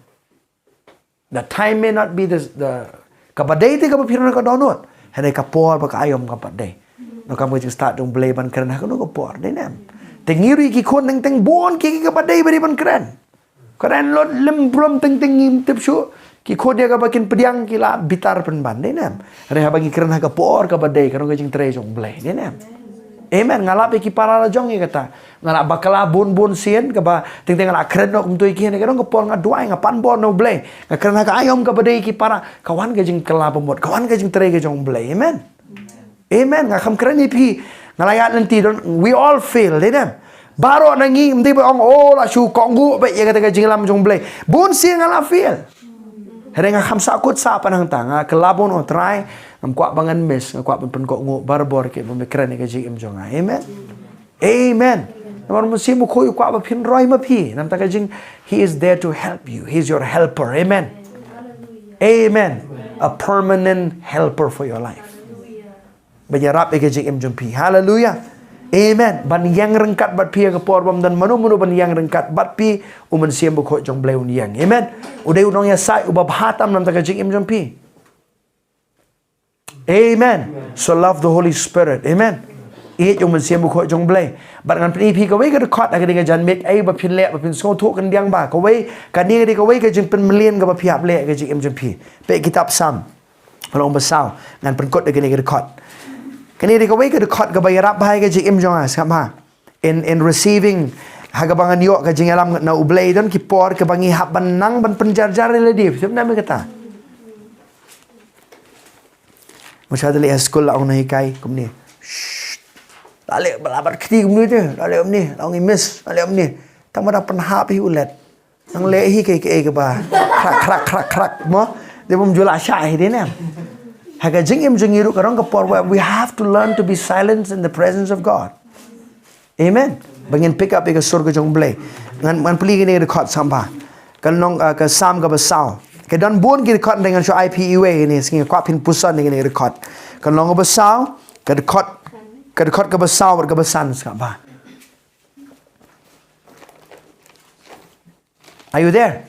The time may not be the, the, kaba dei te kaba phi don ha ka dohnud, hynrei ka por bad ka aïom kam pat dei. Nangta ka jingstad jong U Blei ban kren ha kano ka por, dei ne em? Te ngi ruh ki khun, teng teng bun ki, ki kaba dei ba dei ban kren. Kren lut lem burom, teng teng ngim tip shuh. Ki khun ïa kaba kin pdiang ki la bitar pynban, dei ne em? Hynrei haba ngi kren ha ka por kaba dei, ka long ka jingtrei jong U Blei, dei ne em? Amen. Nga lap ïa ki para la jong ïa kata. Nga la bakla bun bun sien, kaba teng teng nga la kren noh kumto ïa ki, hynrei ka don ka por nga duwai, nga pan bor na U Blei. Nga kren ha ka aïom kaba dei ïa ki para, ka wan ka jingkylla bamut, ka wan ka jingtrei ka jong U Blei. Amen. Amen. Nga kham kren ïa phi. Nga la ïaid lynti, don, we all fail, dei ne em? Baroh na ngi, ym dei ba ong, oh, la shu kohnguh beit ïa kata ka jingïalam jong U Blei. Bun sien nga la fail. Hynrei nga kham sahkut sah pat hangta, nga kylla bun, oh Trai, ngam kwah ba ngan miss, nga kwah ban pynkohnguh barabor kiba me kren ïa ka jingim jong nga. Amen. Amen. Namar U Mynsiem Bakhuid u kwah ba phin roi ma phi. Namar kata ka jing, he is there to help you. He is your helper. Amen. Amen. A permanent helper for your life. Ban ïarap ïa ka jingim jong phi. Hallelujah. Amen. Ban ïeng ryngkat bad phi ha ka por bym don mano mano ban ïeng ryngkat bad phi, U Mynsiem Bakhuid jong U Blei un ïeng. Amen. U dei U Nongïasaid uba bha tam namar ka jingim jong phi. Amen. So love the Holy Spirit. Amen. Ïeit u Mynsiem Bakhuid jong U Blei. Bad ngan pyni phi kawei ka dkhot ha kane ka janmiet, ei ba phin leh, ba phin sngewthuh khyndiat ba kawei, kane ka dei kawei ka jingpynmlien kaba phi hap leh ha ka jingim jong phi. Peit kitab Salm. Lynnong ba saw, ngan pynkut da kane ka dkhot. Kane ka dei kawei ka dkhot kaba ïarap bha ïa ka jingim jong nga, sngap bha. In, in receiving, ha kaba ngan ïoh ka jingïalam na U Blei, don ki por kaba ngi hap ban nang ban pynjarjar ïa lade. Phi tip ne em kata? Mynta da leit ha skul la ong na hikai kumne. Shh. La leh ba la bat kti kumne te, la leh kumne, la ong i miss, la leh kumne. Tang ba da pynhap hi u lad. Nang leh hi kaei kaei kaba khrak khrak khrak khrak mo. Dei bym ju lah shah hi dei ne em. Ha ka jingim jong ngi ruh ka don ka por where we have to learn to be silent in the presence of God. Amen. Ba ngin pick up ïa ka sur ka jong U Blei. Ngan, ngan plie kane ka dkhot sngap bha. Ka lynnong, ah, ka Salm kaba saw. Ka don bun ki dkhot, hynrei ngan shu ai phi iwei kane sngi, kwah phin puson ïa kane ka dkhot. Ka lynnong kaba saw, ka dkhot, ka dkhot kaba saw bad kaba san, sngap bha. Are you there?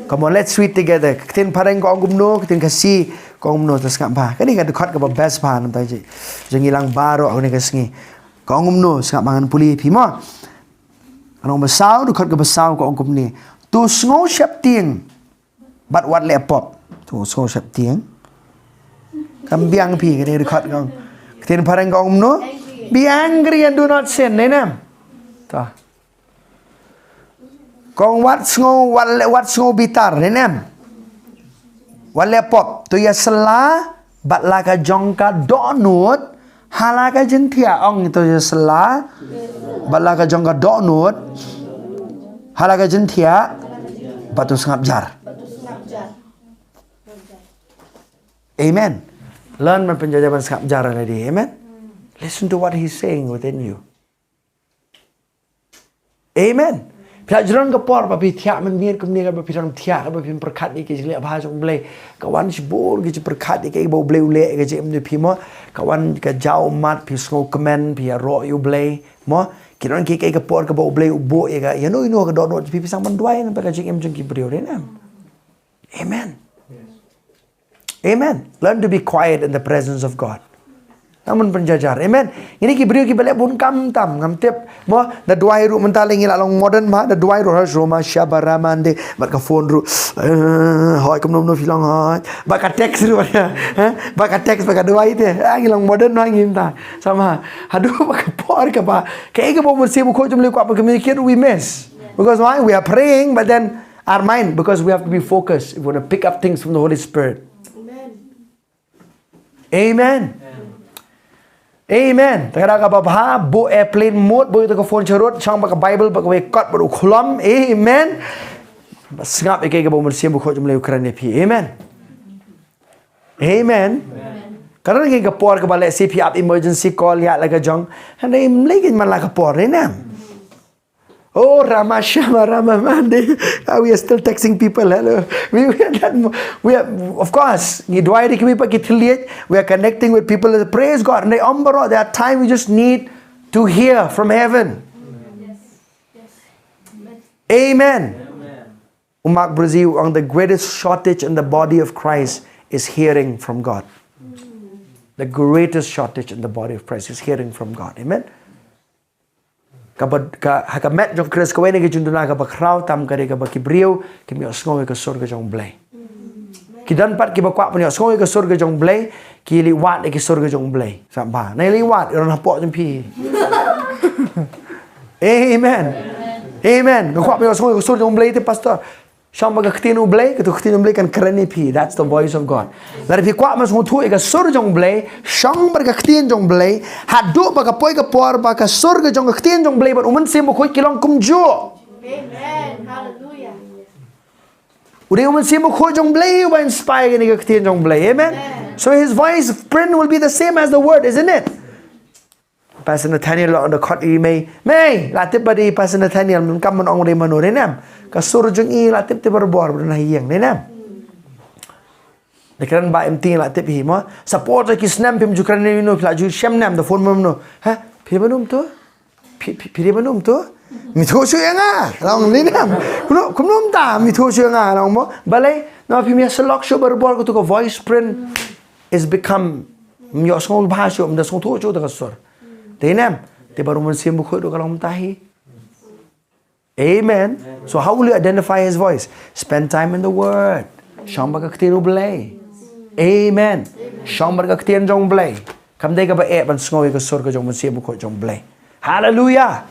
Come on, let's read together. Ka ktien phareng ka ong kumno, ka ktien Khasi ka ong kumno, to sngap bha. Kane ka dkhot kaba best bha, namar jong ngi lang baroh ha kane ka sngi. Ka ong kumno, sngap bha, ngan pule ïa phi mo. Ka lynnong ba saw, dkhot kaba saw ka ong kumne. To sngew sheptieng bad wat leh pop. To sngew sheptieng. Kam biang phi, kane ka dkhot ka ong. Ka ktien phareng ka ong kumno? Be angry and do not sin, ne em? To. Ka ong wat sngew, wat leh, wat sngew bitar, ne em? Wat leh pop, to ïasylla bad la ka jong ka dohnud ha la ka jingthiah, ong, to ïasylla bad la ka jong ka dohnud ha la ka jingthiah, bad to sngap jar. Amen. Learn ban pynjar jar, ban sngap jar ïa lade. Amen. Listen to what he's saying within you. Amen. Phi la jrong ka por ba phi thiah mynmiet kumne, ka ba phi dang thiah, ka ba phi pyrkhat ïa ki jingleh bha jong U Blei. Ka wan shibun ki jingpyrkhat ïa ki ba U Blei u leh ïa ka jingim jong phi mo. Ka wan ka jaw ummat, phi sngewkmen, phi ïaroh ïa U Blei mo. Ki don ki, ki ka por kaba U Blei u buh ïa ka, ïa no ïa no ka dohnud, phi, phi sdang ban duwai namar ka jingim jong ki briew, ne em? Amen. Amen. Learn to be quiet in the presence of God. Nang ban pynjar jar. Amen. Ngi dei ki briew kiba leh bun kam tam, ngam tip. Mo, da duwai ruh mynta lei ngi la long modern mo, da duwai ruh ha Roma Shabaramande. Bad ka phone ruh. Eh, hoi, kumno kumno phi long hoi. Bad ka text ruh, eh? Bad ka text, bad ka duwai te. Ah, ngi long modern mo ngi mynta. Sngap bha. Haduh bad ka por kaba, kaei kaba U Mynsiem Bakhuid jong U Blei u kwah ban communicate, we miss. Because why? We are praying, but then our mind, because we have to be focused if we want to pick up things from the Holy Spirit. Amen. Amen. Amen. Te ka da kaba bha, buh airplane mode, buh ïa ka phone sharud, shong bad ka Bible, bad kawei kot, bad u khlem. Amen. Sngap ïa kaei kaba U Mynsiem Bakhuid jong U Blei u kren ïa phi. Amen. Amen. Ka don ka por kaba lehse phi ap emergency call ïa la ka jong. Hynrei ym lei kein man la ka por, ne em? Oh, Rama Shama Rama Mande. Ah, we are still texting people. Hello. We, we are that mo-, we are, of course, ngi duwai ïa kiwei pat ki thylliej. We are connecting with people. Praise God. Hynrei ym baroh, there are times we just need to hear from heaven. Amen. U Mark Brazil, one of the greatest shortage in the body of Christ is hearing from God. The greatest shortage in the body of Christ is hearing from God. Amen. Kaba, ka, ha ka met jong Khrist, kawei na ki jingduna kaba khraw tam ka dei kaba ki briew kim ïohsngew ïa ka sur ka jong U Blei. Ki don pat kiba kwah ban ïohsngew ïa ka sur ka jong U Blei, ki leit wad ïa ki sur ka jong U Blei. Sngap bha. Nang leit wad, ïa ron hapoh jong phi. Amen. Amen. Nga kwah ban ïohsngew ïa ka sur jong U Blei te, pastor. Shong bad ka ktien U Blei, kato ka ktien U Blei kan kren ïa phi. That's the voice of God. Lada phi kwah ban sngewthuh ïa ka sur jong U Blei, shong bad ka ktien jong U Blei, haduh ba ka poi ka por ba ka sur ka jong ka ktien jong U Blei bad U Mynsiem Bakhuid ki long kumjuh. Amen. Hallelujah. U dei U Mynsiem Bakhuid jong U Blei uba inspire ïa ka ktien jong U Blei. Amen. Amen. So his voice print will be the same as the word, isn't it? Pastor Nathaniel la ong da khot ïa i Mei. Mei, la tip ba dei Pastor Nathaniel, mynta kam ban ong dei mano, ne em? Ka sur jong i la tip te barabor ba don ha ïing, ne em? Da kren ba em ti la tip hi mo. Support ki snem phim ju kren ne no, phi la ju shem ne em da phone mo no. Ha? Phi ba num to? Phi, phi, phi ba num to? Mi tho shu ïa nga. La ong ne em? Kumno, kumno mynta mi tho shu ïa nga, la ong mo. Balei? Na phim ïa selok shuh barabor, kato ka voice print is become, ym ïohsngew bha shuh, ym da sngewthuh shuh da ka sur. Te ne em, te ba u Mynsiem Bakhuid ruh ka long mynta hi. Amen. So how will you identify his voice? Spend time in the word. Shong bad ka ktien U Blei. Amen. Shong bad ka ktien jong U Blei. Kam dei kaba eh ban sngew ïa ka sur ka jong u Mynsiem Bakhuid jong U Blei. Haleluia.